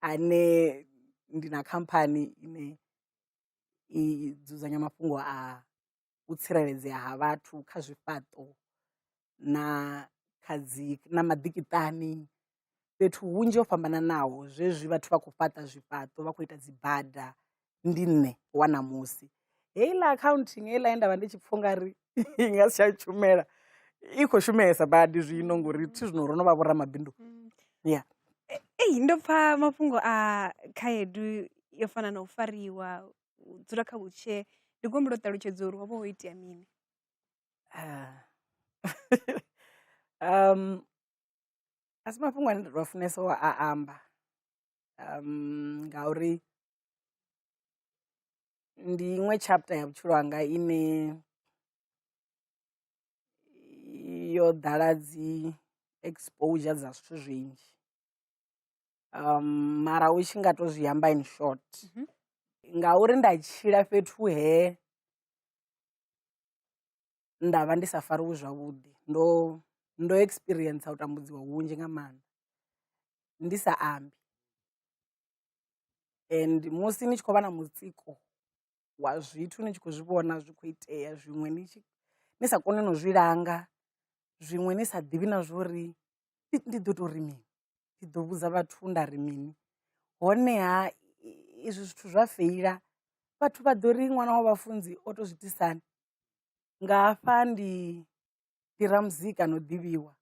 ane ndi na khamphani ine i dzudzanya mafhungo a u tsireledzea ha vhathu kha zwifhaṱo na kha dzi na maḓikiṱani fhethu hunzhi ho fhambananaho zwezwi vhathu vha khou fhaṱa zwifhaṱo vha khou ita dzi bada ndi nṋe wa ṋamusi. Heiḽa accounting heiḽa ye nda vha ndi tshi pfha ungari i nga si tsha tshumela i khou shumesa badi zwino ngori thi zwino ro no vha vhoramabindu ya. Ei ndo pfha mafhungo a khaedu yo fana na u fariwa, u dzula kha wheelchair, ndi khou humbela u ṱalutshedza uri ho vha ho itea mini. A si mafhungo ane nda to funesa u a amba ngauri ndi iṅwe chapter ya vhutshilo hanga ine yo ḓala dzi exposure dza zwithu zwinzhi, mara u tshi nga to zwi amba in short ngauri nda tshila fhethu he nda vha ndi sa fariwi zwavhuḓi ndo ndo experience u tambudziwa hunzhi nga maanḓa ndi sa ambi, and musi ni tshi khou vha na mutsiko wa zwithu ni tshi khou zwi vhona zwi khou itea zwiṅwe ni tshi ni sa koni na u zwi langa zwiṅwe ni sa ḓivhi na zwori ndi ḓo tou ri mini, ndi ḓo vhudza vhathu nda ri mini, honeha izwi zwithu zwa feila vhathu vha ḓo ri ṅwana wa vhafunzi o to zwi itisa hani. Nga hafha ndi ndi ramuzika no ḓivhiwa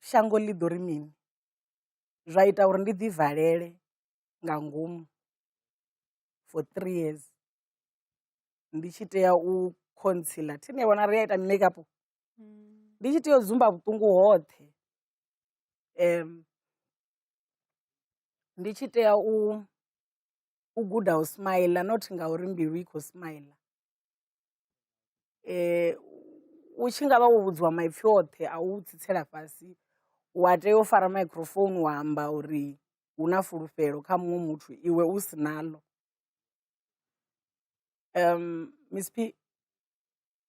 shango ḽi ḓo ri mini, zwa ita uri ndi ḓi valele nga ngomu for 3 years ndi tshi tea u concealer thi ni a vhona ri a ita makeup ndi tshi tea u dzumba vhuṱungu hoṱhe ndi tshi tea u guda u smile not ngauri mbilu i khou smile. U tshi nga vha wo vhudziwa maipfi oṱhe a u tsitsela fhasi wa tea u fara microphone wa amba uri hu na fulufhelo kha muṅwe muthu iwe u si naḽo. Miss P,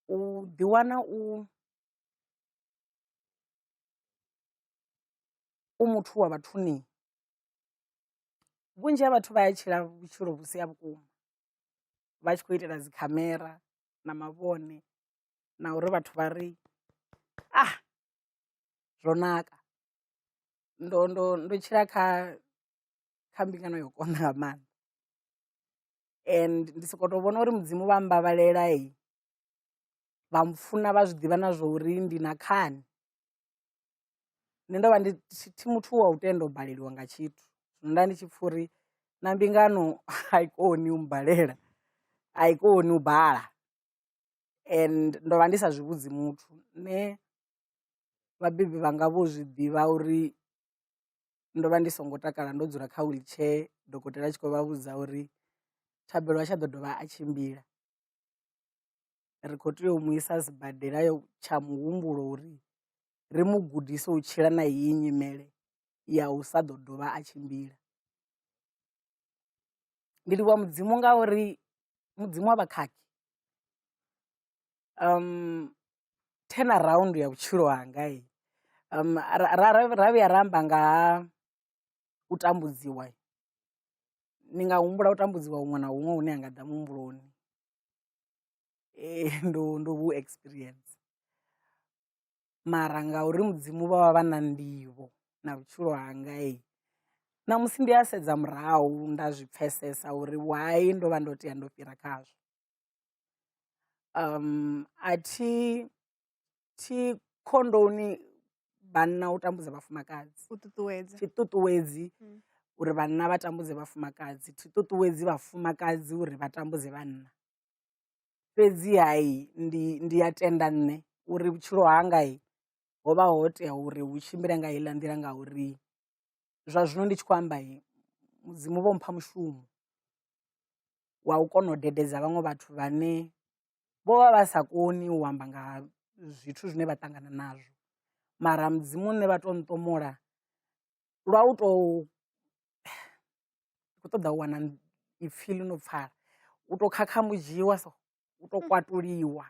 u ḓiwana u muthu wa vhathuni, vhunzhi ha vhathu vha ya tshila vhutshilo vhu si ha vhukuma vha tshi khou itela dzi khamera na mavhone na uri vhathu vha ri ah zwo naka. Ndo ndo ndo tshila kha mbingano yo konḓa nga maanḓa and ndi soko to vhona uri mudzimu vha mbavhalela vha mpfuna vha zwi ḓivha na zwa uri ndi na khani. Nṋe ndo vha ndi thi muthu wa u tenda u baleliwa nga tshithu, zwino nda ndi tshi pfha uri na mbingano a i koni u mbalela a i koni u bala and ndo vha ndi sa zwi vhudzi muthu. Nṋe vhabebi vhanga vho zwi ḓivha uri ndo vha ndi songo takala ndo dzula kha wheelchair dokotela a tshi khou vha vhudza uri Thabelo ha tsha ḓo dovha a tshimbila, ri khou tea u mu isa sibadela tsha muhumbulo uri ri mu gudise u tshila na heyi nyimele ya u sa ḓo dovha a tshimbila. Ndi livhuwa mudzimu ngauri mudzimu a vha khakhi. Turn around ya vhutshilo hanga ra vhuya ra amba nga ha u tambudziwa ni nga humbula u tambudziwa huṅwe na huṅwe hune ha nga ḓa muhumbuloni ndo vhu experience mara ngauri mudzimu vha vha vha na ndivho na vhutshilo hanga ṋamusi ndi a sedza murahu nda zwi pfhesesa uri why ndo vha ndo tea ndo fhira khazwo. A thi thi khondoni vhanna u tambudza vhafumakadzi, U ṱuṱuwedza thi ṱuṱuwedzi uri vhanna vha tambudze vhafumakadzi, thi ṱuṱuwedzi vhafumakadzi uri vha tambudze vhanna. Fhedzi hai ndi a tenda nṋe uri vhutshilo hanga ho vha ho tea uri hu tshimbile nga heiḽa nḓila ngauri zwa zwino ndi tshi khou amba mudzimu vho mpha mushumo wa u kona u dededza vhaṅwe vhathu vhane vho vha vha sa koni u amba nga zwithu zwine vha ṱangana nazwo mara mudzimu nṋe vha to nṱomola lwa u tou khou ṱoḓa u wana ipfhi ḽi no pfhala u to khakhamudzhiwa so u to kwatuliwa.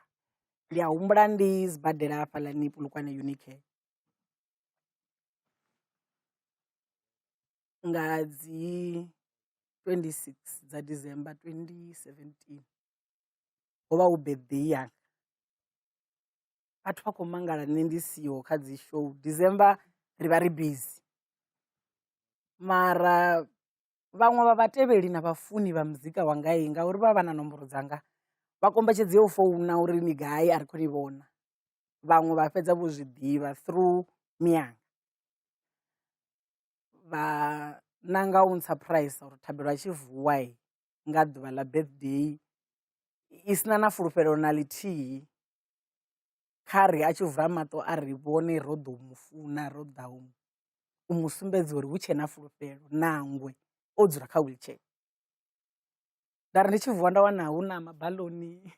Ndi a humbula ndi sibadela hafhaḽani Polokwane Unicare nga dzi 26 dza December 2017 ho vha hu birthday yanga. Vhathu vha khou mangala nṋe ndi siho kha dzi show, December ri vha ri bizi mara vhaṅwe vha vhatevheli na vhafuni vha muzika wanga ngauri vha vha na nomboro dzanga vha kombetshedzea u founa uri ni gai a ri khou ni vhona, vhaṅwe vha fhedza vho zwi ḓivha through miyanga. Vha ṋanga u ntsaphuraisa uri Thabelo a tshi vuwa nga ḓuvha ḽa birthday i sina na fulufhelo na ḽithihi kha ri a tshi vula maṱo a ri vhone ro ḓo mu funa ro ḓa u mu sumbedza uri hu tshe na fulufhelo nangwe o dzula kha wheelchair. Nda ri ndi tshi vuwa nda wana hu na mabaḽoni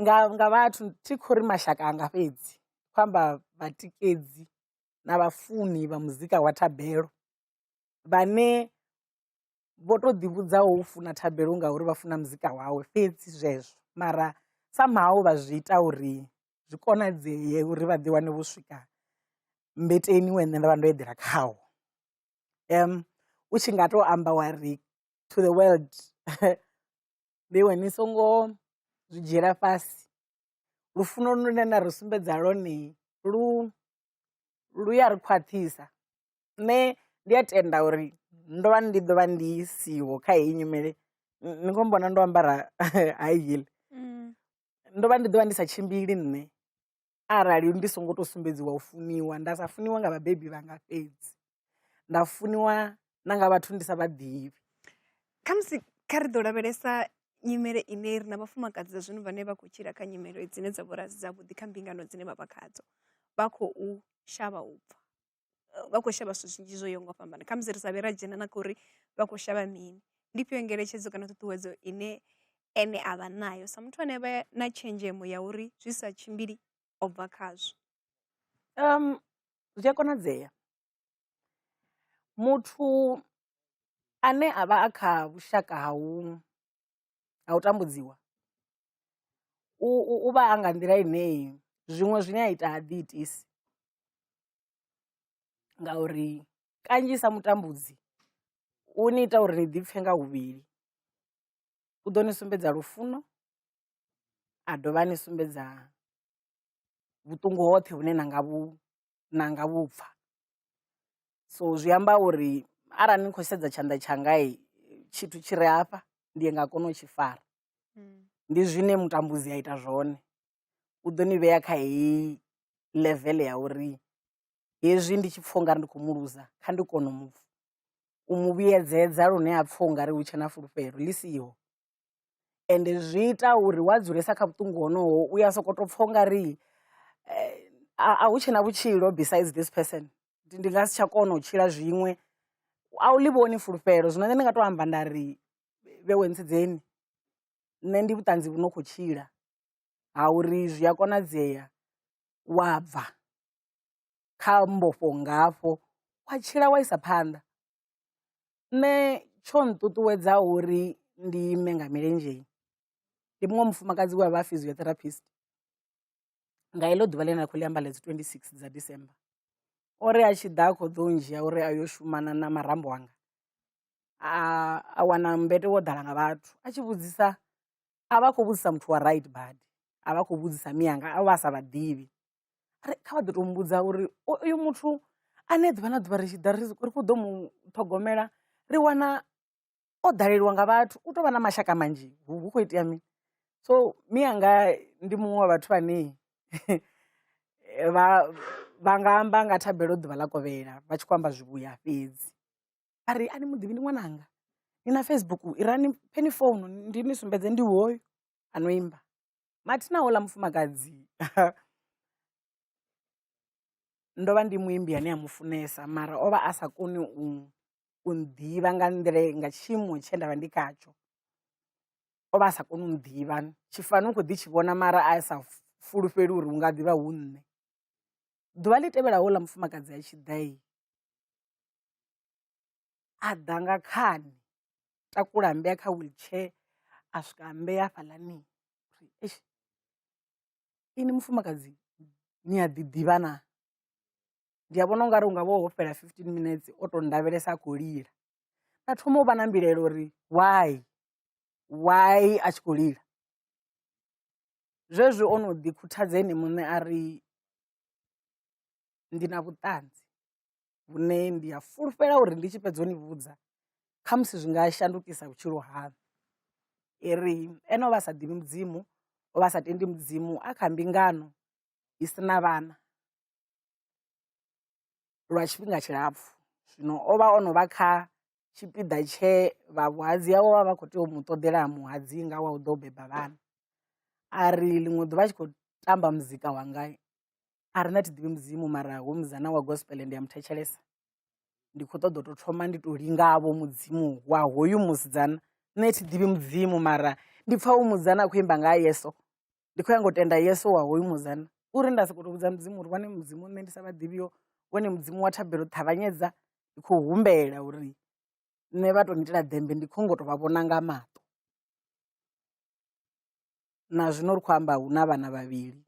nga vhathu thi khou ri mashaka anga fhedzi, ndi khou amba vhatikedzi na vhafuni vha muzika wa Thabelo vhane vho to ḓi vhudzaho u funa Thabelo ngauri vha funa muzika wawe fhedzi zwezwo mara somehow vha zwi ita uri zwi konadzee uri vha ḓi wane vho swika mmbeteni we nṋe nda vha ndo eḓela khawo. U tshi nga to amba wa ri to the world vheiwe ni songo zwi dzhiela fhasi lufuno lune na ri sumbedza lwone lu ya ri khwaṱhisa. Nṋe ndi a tenda uri ndo vha ndi ḓo vha ndi siho kha heyi nyimele ni khou mbona ndo ambara high heel ndo vha ndi ḓo vha ndi sa tshimbili nṋe arali ndi songo to sumbedziwa u funiwa nda sa funiwa nga vhabebi vhanga fhedzi nda funiwa na nga vhathu ndi sa vha ḓivhi. Khamusi kha ri ḓo lavhelesa nyimele ine ri na vhafumakadzi dza zwino vhane vha khou tshila kha nyimele dzine dza vha uri a si dzavhuḓi kha mbingano dzine vha vha khadzo vha khou shavha u bva vha khou shavha zwithu zwinzhi zwo yaho nga u fhambana khamusi ri sa vhe ra dzhena na kha uri vha khou shavha mini. Ndi ifhio ngeletshedzo kana ṱhuṱhuwedzo ine ene a vha nayo sa muthu ane a vha na tshenzhemo ya uri zwi sa tshimbili o bva khazwo? Zwi a konadzea. Muthu ane a vha a kha vhushaka ha u ha u tambudziwa u vha a nga nḓila ine zwiṅwe zwine a ita ha ḓi itisi ngauri kanzhisa mutambudzi u ni ita uri ni ḓipfhe nga huvhili, u ḓo ni sumbedza lufuno a dovha a ni sumbedza vhuṱungu hoṱhe vhune na nga vhu na nga vhu pfha. So zwi amba uri arali ni khou sedza tshanḓa tshanga tshithu tshi re hafha ndi nga kona u tshi fara, ndi zwine mutambudzi a ita zwone u ḓo ni vhea kha heyi level ya uri hezwi ndi tshi pfha ungari ndi khou mu luza kha ndi kone u mu vhuyedzedza lune a pfha ungari hu tshe na fulufhelo ḽi siho. Ende zwi ita uri wa dzulesa kha vhuṱungu honoho u ya sokou tou pfha ungari a hu tshena vhutshilo besides this person, ndi nga si tsha kona u tshila zwiṅwe a u ḽi vhoni fulufhelo. Zwino nṋe ndi nga to amba nda ri vheiwe ntsedzeni nṋe ndi vhuṱanzi vhu no khou tshila ha uri zwi a konadzea wa bva kha mbofho nngafho wa tshila wa isa phanḓa. Nṋe tsho nṱuṱuwedza uri ndi ime nga milenzhe ndi muṅwe mufumakadzi we a vha a physiotherapist nga heḽo ḓuvha ḽine nda khou ḽi amba ḽa dzi 26 dza December. O ri a tshi ḓa a khou ḓo ndzhia uri a yo shumana na marambo anga a wana mmbete wo ḓala nga vhathu, a tshi vhudzisa a vha a khou vhudzisa muthu wa right badi, a vha a khou vhudzisa mianga o vha a sa vha ḓivhi. Ri kha vha ḓo tou mmbudza uri uyu muthu ane ḓuvha na ḓuvha ri tshi ḓa ri khou ḓo mu ṱhogomela ri wana o ḓaleliwa nga vhathu u tou vha na mashaka manzhi hu khou itea mini. So mianga ndi muṅwe wa vhathu vhane vha vha nga amba nga thabelo ḓuvha ḽa kovhela vha tshi khou amba zwivhuya fhedzi. Vha ri a ni muḓivhi ndi ṅwananga ni na Facebook irani mpheni founu ndi ni sumbedze ndi hoyu a no imba. Mathina houḽa mufumakadzi ndo vha ndi muimbi ane a mu funesa mara o vha a sa koni u nḓivha nga nḓila nga tshiimo tshe nda vha ndi khatsho, o vha a sa koni u nḓivha tshifani u khou ḓi tshi vhona mara a sa fulufheli uri hu nga ḓivha hu nṋe. Ḓuvha ḽi tevhelaho houḽa mufumakadzi a tshi ḓa a ḓa nga khani takula a mmbea kha wheelchair a swika a mmbea hafhaḽani eish ini mufumakadzi ni a ḓi ḓivha naa, ndi a vhona ungari hunga vha ho fhela 15 minutes o to ndavhelesa a khou lila, nda thoma u vha na mbilaelo uri why why a tshi khou lila, zwezwi ono ḓi khuthadza ene muṋe a ri ndi na vhuṱanzi vhune ndi a fulufhela uri ndi tshi fhedza u ni vhudza khamusi zwi nga shandukisa vhutshilo haṋu. I ri ene o vha a sa ḓivhi mudzimu o vha a sa tendi mudzimu a kha mbingano i si na vhana lwa tshifhinga tshilapfhu, zwino o vha o no vha kha tshipiḓa tshe vha vhuhadzi hawe vha vha khou tea u mu ṱoḓela muhadzinga wa u ḓo beba vhana. A ri ḽiṅwe ḓuvha a tshi khou tamba muzika wanga a ri nṋe a thi ḓivhi mudzimu mara hoyu musidzana wa gospel ndi a mu thetshelesa ndi khou ṱoḓa u tou thoma ndi tou lingavho mudzimu wa hoyu musidzana nṋe thi ḓivhi mudzimu mara ndi pfha hoyu musidzana a khou imba nga ha yeso ndi khou nyanga u tenda yeso wa hoyu musidzana uri nda sokou tou vhudza mudzimu uri vhone mudzimu nṋe ndi sa vha ḓivhiho vhone mudzimu wa thabelo ṱavhanyedza ndi khou humbela uri nṋe vha tou ngitela ḓembe ndi khou ngo tou vha vhona nga maṱo. Na zwino ri khou amba hu na vhana vhavhili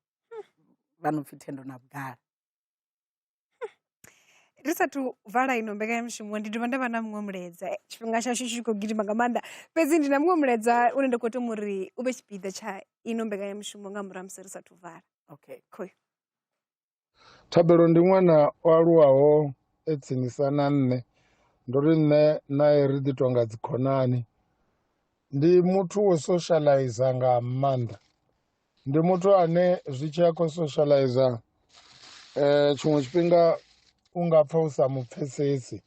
vha no pfhi Thendo na Vhugala. Ri sathu vala ino mbekanyamushumo ndi dovha nda vha na muṅwe mulaedza tshifhinga tshashu tshi khou gidima nga maanḓa fhedzi ndi na muṅwe mulaedza une nda khou tama uri u vhe tshipiḓa tsha ino mbekanyamushumo nga murahu ha musi ri sathu vala. Okay. Khoyu. Thabelo ndi ṅwana o aluwaho e tsinisa na nṋe ndo ri nṋe nae ri ḓi tonga dzikhonani ndi muthu wo socializer nga maanḓa ndi muthu ane zwi tshi ya khou socializer tshiṅwe tshifhinga u nga pfha u sa mu pfhesesi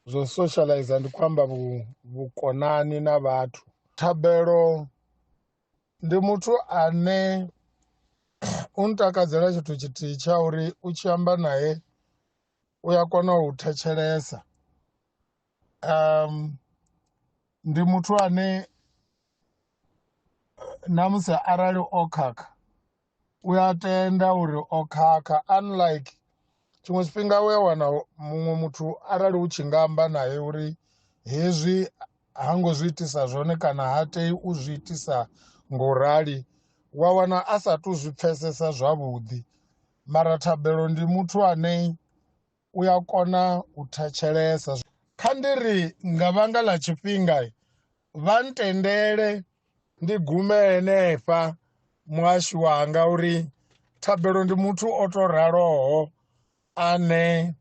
zwo socializer ndi khou amba vhukonani na vhathu thabelo ndi muthu ane u ntakadzela tshithu tshithihi tsha uri u tshi amba naye u ya kona u thetshelesa ndi muthu ane ṋamusi arali o khakha u ya tenda uri o khakha unlike. Tshiṅwe tshifhinga u ya wana muṅwe muthu arali u tshi nga amba naye uri hezwi ha ngo zwi itisa zwone kana ha tei u zwi itisa ngo rali wa wana a sa tu zwi pfesesa zwavhuḓi mara Thabelo ndi muthu ane u ya kona u thetshelesa. Kha ndi ri nga vhanga ḽa tshifhinga vha ntendele ndi gume henefha muhashi wanga uri Thabelo ndi muthu o to raloho ane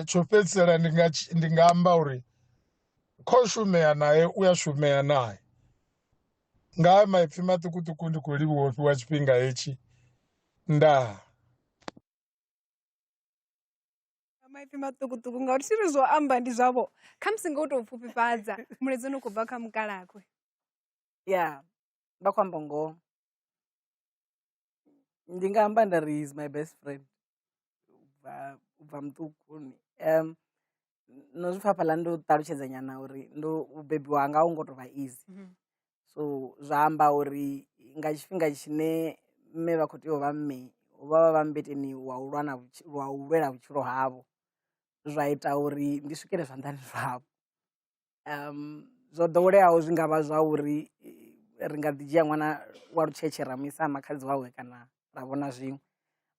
tsho fhedzisela ndi nga ndi nga amba uri kho shumea naye u ya shumea naye. Nga haya maipfi maṱukuṱuku ndi khou livhuwa u fhiwa tshifhinga hetshi ndaa. Maipfi maṱukuṱuku ngauri thi ri zwo amba ndi zwavho khamusi nga u tou pfufhifhadza mulaedza une khou bva kha mukalakwe. Ya vha khou amba ngoho ndi nga amba nda ri is my best friend u bva muṱukuni no zwi pfha hafhaḽa ndo ṱalutshedza nyana uri ndo u bebiwa hanga a hu ngo tou vha easy. So zwa amba uri nga tshifhinga tshine mme vha khou tea u vha mme vha vha vha mmbeteni wa u lwa na wa u lwela vhutshilo havho, zwa ita uri ndi swikele zwanḓani zwavho. Zwo ḓoweleaho zwi nga vha zwa uri ri nga ḓi dzhia ṅwana wa lutshetshe ra mu isa ha makhadzi wawe kana ra vhona zwiṅwe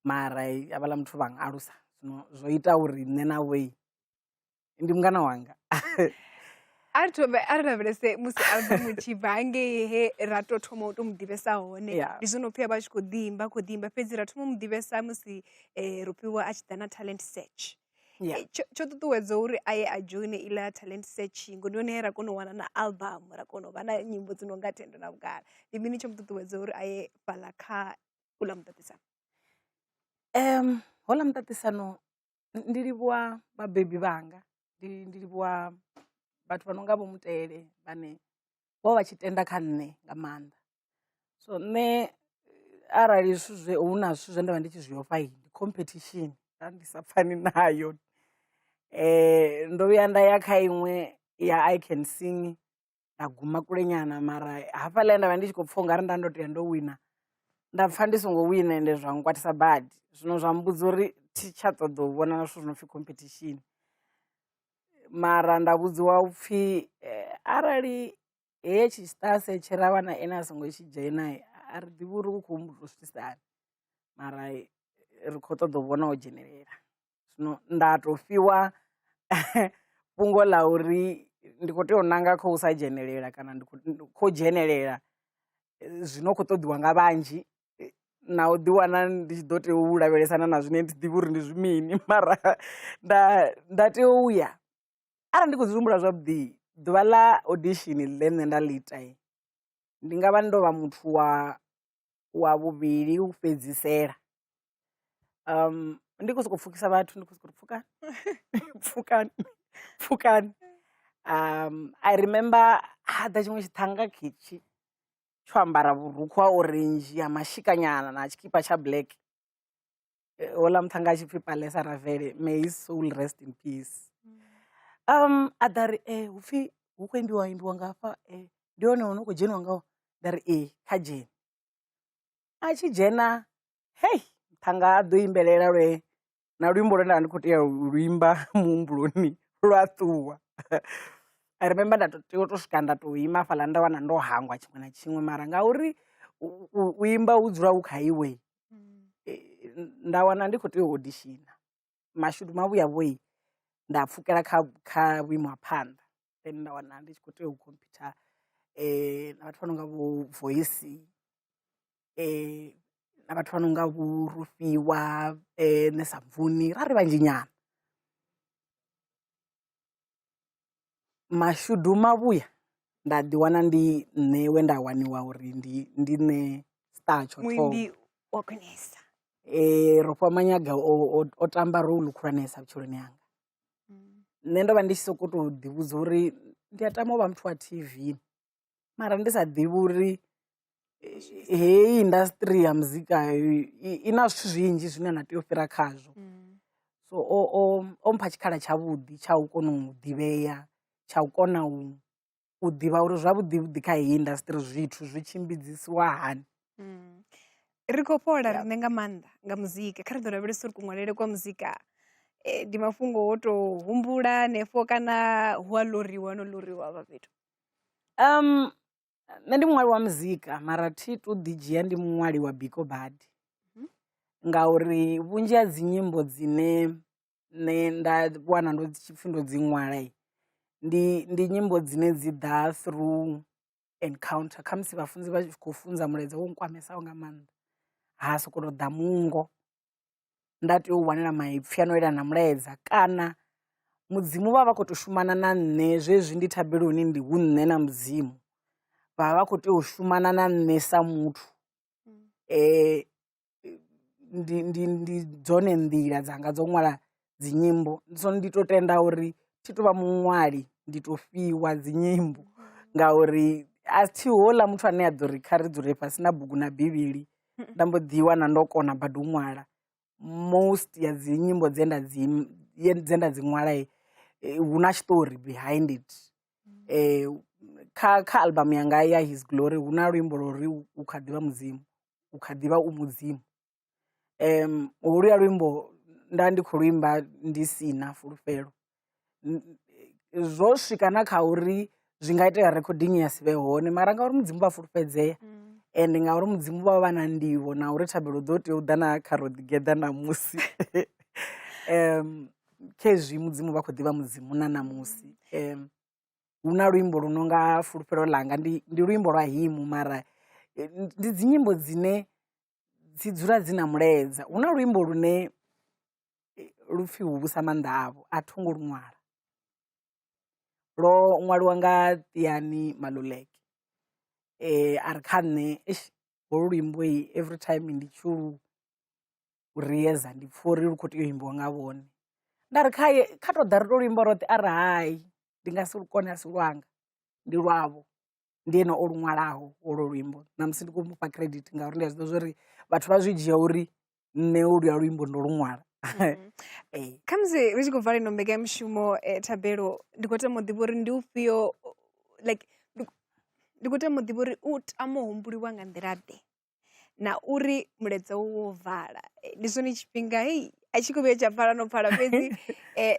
mara havhaḽa muthu vha alusa zwino zwo ita uri nṋe na vho ndi mungana wanga. A ri thome a ri lavhelese musi album i tshi bva hangei he ra tou thoma u tou mu ḓivhesa hone Yeah. ndi zwo no pfhi a vha tshi khou ḓi imba khou ḓi imba fhedzi ra thoma u mu ḓivhesa musi Rofhiwa a tshi ḓa na talent search. Yeah. Tsho ṱuṱuwedza uri a ye a dzhoine iḽa talent search ngo ndi hone he ra kona u wana na album ra kona u vha na nyimbo dzi no nga Thendo na Vhugala. Ndi mini tsho mu ṱuṱuwedza uri a ye fhaḽa kha uḽa muṱaṱisano? Houḽa muṱaṱisano ndi livhuwa vhabebi vhanga, ndi livhuwa vhathu vha no nga Vho Mutele vhane vho vha vha tshi tenda kha nṋe nga maanḓa. So nṋe arali zwithu zwe hu na zwithu zwe nda vha ndi tshi zwi ofha ndi competition nda ndi sa pfani nayo. Ndo vhuya nda ya kha iṅwe ya I can sing nda guma kule nyana mara hafhaḽa he nda vha ndi tshi khou pfha ungari nda ndo tea ndo wina nda pfha ndi songo wina ende zwa nkwatisa badi zwino zwa mmbudza uri thi tsha ṱoḓa u vhona zwithu zwi no pfhi competition mara nda vhudziwa upfhi arali hetshi star search ra wana ene a songo tshi dzhena a ri ḓivhi uri u khou humbula u swikisa hani mara ri khou ṱoḓa u vhona o dzhenelela. Zwino nda tou fhiwa fhungo ḽa uri ndi khou tea u ṋanga kha u sa dzhenelela kana ndi khou dzhenelela zwino khou ṱoḓiwa nga vhanzhi na u ḓiwana ndi tshi ḓo tea u lavhelesana na zwine thi ḓivhi uri ndi zwi mini mara nda nda tea u ya. Arali ndi khou zwi humbula zwavhuḓi ḓuvha ḽa audition ḽe nṋe nda ḽi ita ndi nga vha ndo vha muthu wa wa vhuvhili u fhedzisela ndi khou sokou pfhukisa vhathu ndi khou sokou ri pfhukani pfhukani pfhukani. I remember ha ḓa tshiṅwe tshiṱhannga khetshi tsho ambara vhurukhu ha orange ha mashika nyana na tshikipa tsha black houḽa muṱhannga a tshi pfhi Palesa Ravele may his soul rest in peace. A ḓa a ri hupfi hu khou imbiwa imbiwa nga hafha ndi hone hu no khou dzheniwa ngaho nda ri ee kha dzhene. A tshi dzhena hei muṱhannga a ḓo imbelela lwe na luimbo lwe nda vha ndi khou tea u luimba muhumbuloni lwa ṱuwa. I remember nda tou tea u tou swika nda tou ima hafhaḽa nda wana ndo hangwa tshiṅwe na tshiṅwe mara ngauri u imba hu dzula hu kha iwe nda wana ndi khou tea u audition. Mashudu mavhuya vho nda pfhukela kha kha vhuimo ha phanḓa then nda wana ndi tshi khou tea u khomphyutha na vhathu vha no nga vho Voice na vhathu vha no nga vho Rofhiwa nṋe sa Mvuni ra ri vhanzhi nyana. Mashudu mavhuya nda ḓi wana ndi nṋe we nda waniwa uri ndi ndi nṋe star tsho thoma. Muimbi wa khwinesa. Rofhiwa Manyaga o tamba role khulwanesa vhutshiloni hanga. Nṋe ndo vha ndi tshi sokou tou ḓivhudza uri ndi a tama u vha muthu wa T_V mara ndi sa ḓivhi uri heyi industry ya muzika i na zwithu zwinzhi zwine na tea u fhira khazwo. So o mpha tshikhala tshavhuḓi tsha u kona u ḓivhea, tsha u kona u ḓivha uri zwavhuḓi vhuḓi kha heyi industry zwithu zwi tshimbidzisiwa hani. Ri khou fhola riṋe nga maanḓa nga muzika kha ri ḓo lavhelesa uri kuṅwalele kwa muzika ndi mafhungo wo tou humbula hanefho kana hu a ḽoriwa no ḽoriwa hafha fhethu. Nṋe ndi muṅwali wa muzika mara thi tu ḓi dzhia ndi muṅwali wa biko badi ngauri vhunzhi ha dzi nyimbo dzine nṋe nda wana ndo tshipfi ndo dzi ṅwala ndi ndi nyimbo dzine dzi ḓa through encounter khamusi vhafunzi vha tshi khou funza mulaedza wo nkwamesaho nga maanḓa ha sokou tou ḓa mungo nda tea u wanela maipfi ano elana na mulaedza kana mudzimu vha vha khou tou shumana na nṋe zwezwi ndi thabeloni ndi hu nṋe na mudzimu vha vha khou tea u shumana na nṋe sa muthu ndi ndi ndi dzone nḓila dzanga dzo ṅwala dzi nyimbo so ndi to tenda uri thi tu vha muṅwali ndi to fhiwa dzi nyimbo ngauri a thi houḽa muthu ane a ḓo ri kha ri dzule fhasi na bugu na bivhili nda mbo ḓi wana ndo kona badi u ṅwala most ya dzi nyimbo dze nda dzi dze nda dzi ṅwala hu na tshiṱori behind it. Kha kha album yanga ya his glory hu na luimbo lwo ri u kha ḓivha mudzimu u kha ḓivha u mudzimu. Holuya luimbo nda ndi khou luimba ndi si na fulufhelo zwo swika na kha uri zwi nga itea recording ya si vhe hone mara ngauri mudzimu vha fulufhedzea ende ngauri mudzimu vha vha na ndivho na uri thabelo ḓo tea u ḓa na kha ro ḓi geḓa ṋamusi khezwi mudzimu vha khou ḓivha mudzimu na ṋamusi. Hu na luimbo lu no nga fulufhelo ḽanga ndi ndi luimbo lwa hymn mara ndi dzi nyimbo dzine dzi dzula dzi na mulaedza. Hu na luimbo lune lu pfhi hu vhusa maanḓa avho a tho ngo lu ṅwala, lwo ṅwaliwa nga Tiyani Maluleke a ri kha nṋe eish holu luimbo every time ndi tshi lu riedza ndi pfha uri lu khou tea u imbiwa nga vhone. Nda ri khaye kha tou ḓa ri tou luimba roṱhe a ri hai ndi nga si lu kone a si lwanga ndi lwavho. Ndi ene o lu ṅwalaho holo luimbo ṋamusi ndi khou mufha credit ngauri ndi a zwi ḓivha zwori vhathu vha zwi dzhia uri nṋe holuya luimbo ndo lu ṅwala. Ee. Khamusi ri tshi khou vala ino mbekanyamushumo Thabelo ndi khou tama u ḓivha uri ndi ufhio like ndi khou tama u ḓivha uri u tama u humbuliwa nga nḓila ḓe na uri mulaedza wo wo vala ndi zwone tshifhinga hei a tshi khou vhuya tsha pfala no pfala fhedzi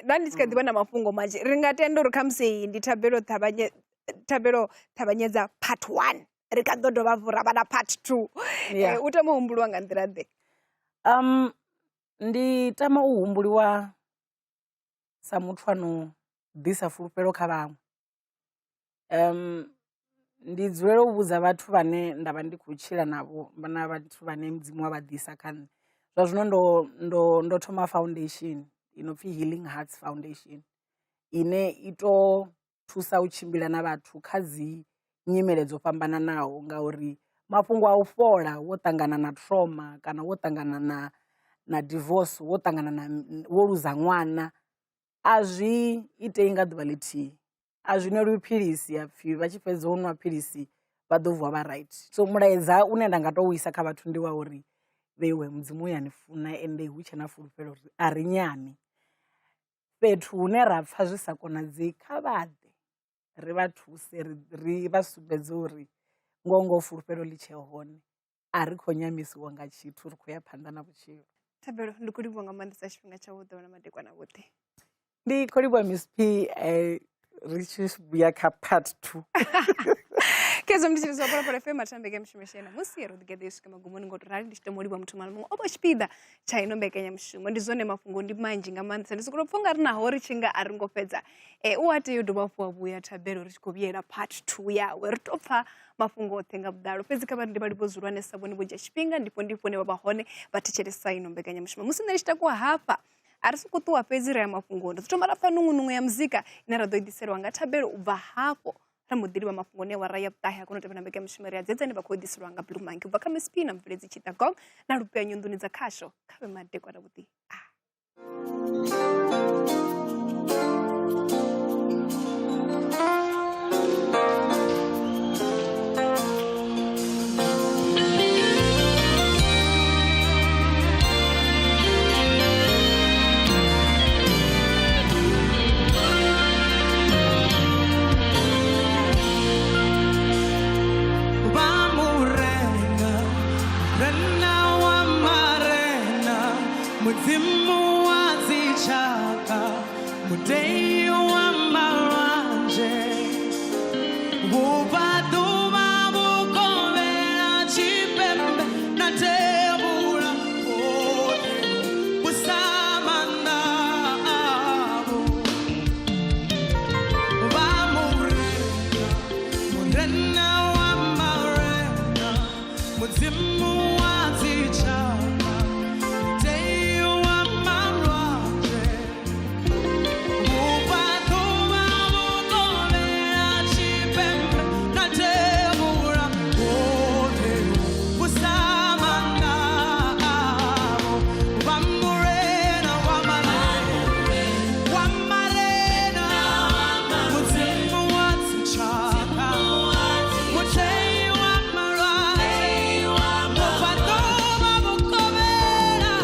nda ndi tshi kha ḓivha na mafhungo manzhi ri nga tenda uri khamusi iyi ndi thabelo ṱhavhanye thabelo ṱavhanyedza part 1 ri kha ḓo dovha hafhu ra vha na part 2 Yeah. U tama u humbuliwa nga nḓila ḓe? Ndi tama u humbuliwa sa muthu ano ḓisa fulufhelo kha vhaṅwe. Ndi dzulela u vhudza vhathu vhane nda vha ndi khou tshila navho na vhathu vhane mudzimu wa vha ḓisa kha nṋe zwa zwino ndo ndo ndo thoma foundation i no pfhi Healing Hearts Foundation ine i to thusa u tshimbila na vhathu kha dzi nyimele dzo fhambananaho ngauri mafhungo a u fhola wo ṱangana na trauma kana wo ṱangana na na divorce wo ṱangana na wo luza ṅwana a zwi itei nga ḓuvha ḽithihi. A zwi nwelwi philisi ha pfhi vha tshi fhedza u nwa philisi vha ḓo vuwa vha right. So mulaedza une nda nga tou u isa kha vhathu ndi wa uri vheiwe mudzimu u ya ni funa ende hu tshe na fulufhelo uri a ri nyami. Fhethu hune ra pfha zwi sa konadzei kha vha ḓe ri vha thuse ri vha sumbedze uri ngoho ngoho fulufhelo ḽi tshe hone. A ri khou nyamisiwa nga tshithu ri khou ya phanḓa na vhutshilo. Thabelo ndi khou livhuwa nga maanḓesa tshifhinga tshavhuḓi na madekwana avhuḓi. Ndi khou livhuwa Miss P ri tshi vhuya kha part 2. Khezwo ndi tshilidzo Phalaphala FM mathambe ke mushumo shena musi ro ḓigeḓa yo swika magumoni ngo to rali ndi tshi tama u livhuwa muthu muṅwe na muṅwe o vha tshipiḓa tsha ino mbekanyamushumo ndi zwone mafhungo ndi manzhi nga maanḓesa ndi sokou pfha unga ri naho ri tshi nga a ri ngo fhedza u a tea u dovha hafhu wa vhuya thabelo ri tshi khou vhuyela part 2 yawe ri to pfha mafhungo oṱhe nga vhuḓalo fhedzi kha vha ndi vha livhuwa zwihulwanesa vhone vho dzhia tshifhinga ndifho ndifho hune vha vha hone vha thetshelesa ino mbekanyamushumo musi nṋe ndi tshi takuwa hafha a ri sokou ṱuwa fhedzi ra ya mafhungoni ri ḓo thoma ra pfha nungunungu ya muzika ine ra ḓo i ḓiselwa nga thabelo u bva hafho ra mbo ḓi livha mafhungoni awara ya vhuṱahe a kona u tevhela mbekanyamushumo ri a dzedzani vha khou ḓiselwa nga Blue Monkey u bva kha Miss P na mubveledzi Tshita Gong na Lupea nyunḓuni dza khasho kha vhe madekwana vhuḓi a Vha murena, murena. Mudzimu wa dzitshaka, mutei wa malwanzhe. Vhubvaḓuvha vhukovhela tshipembe na devhula hoṱhe vhusa maanḓa avho. Vha murena, murena wa marena, Mudzimu wa dzitshaka, mutei wa malwanzhe. Vhubvaḓuvha vhukovhela tshipembe na devhula hoṱhe vhusa maanḓa avho. Vha murena wa marena, wa marena, Mudzimu wa dzitshaka, mutei wa malwanzhe. Vhubvaḓuvha vhukovhela,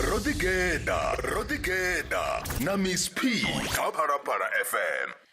Ro ḓigeḓa, ro ḓigeḓa na Miss P kha Phalaphala FM.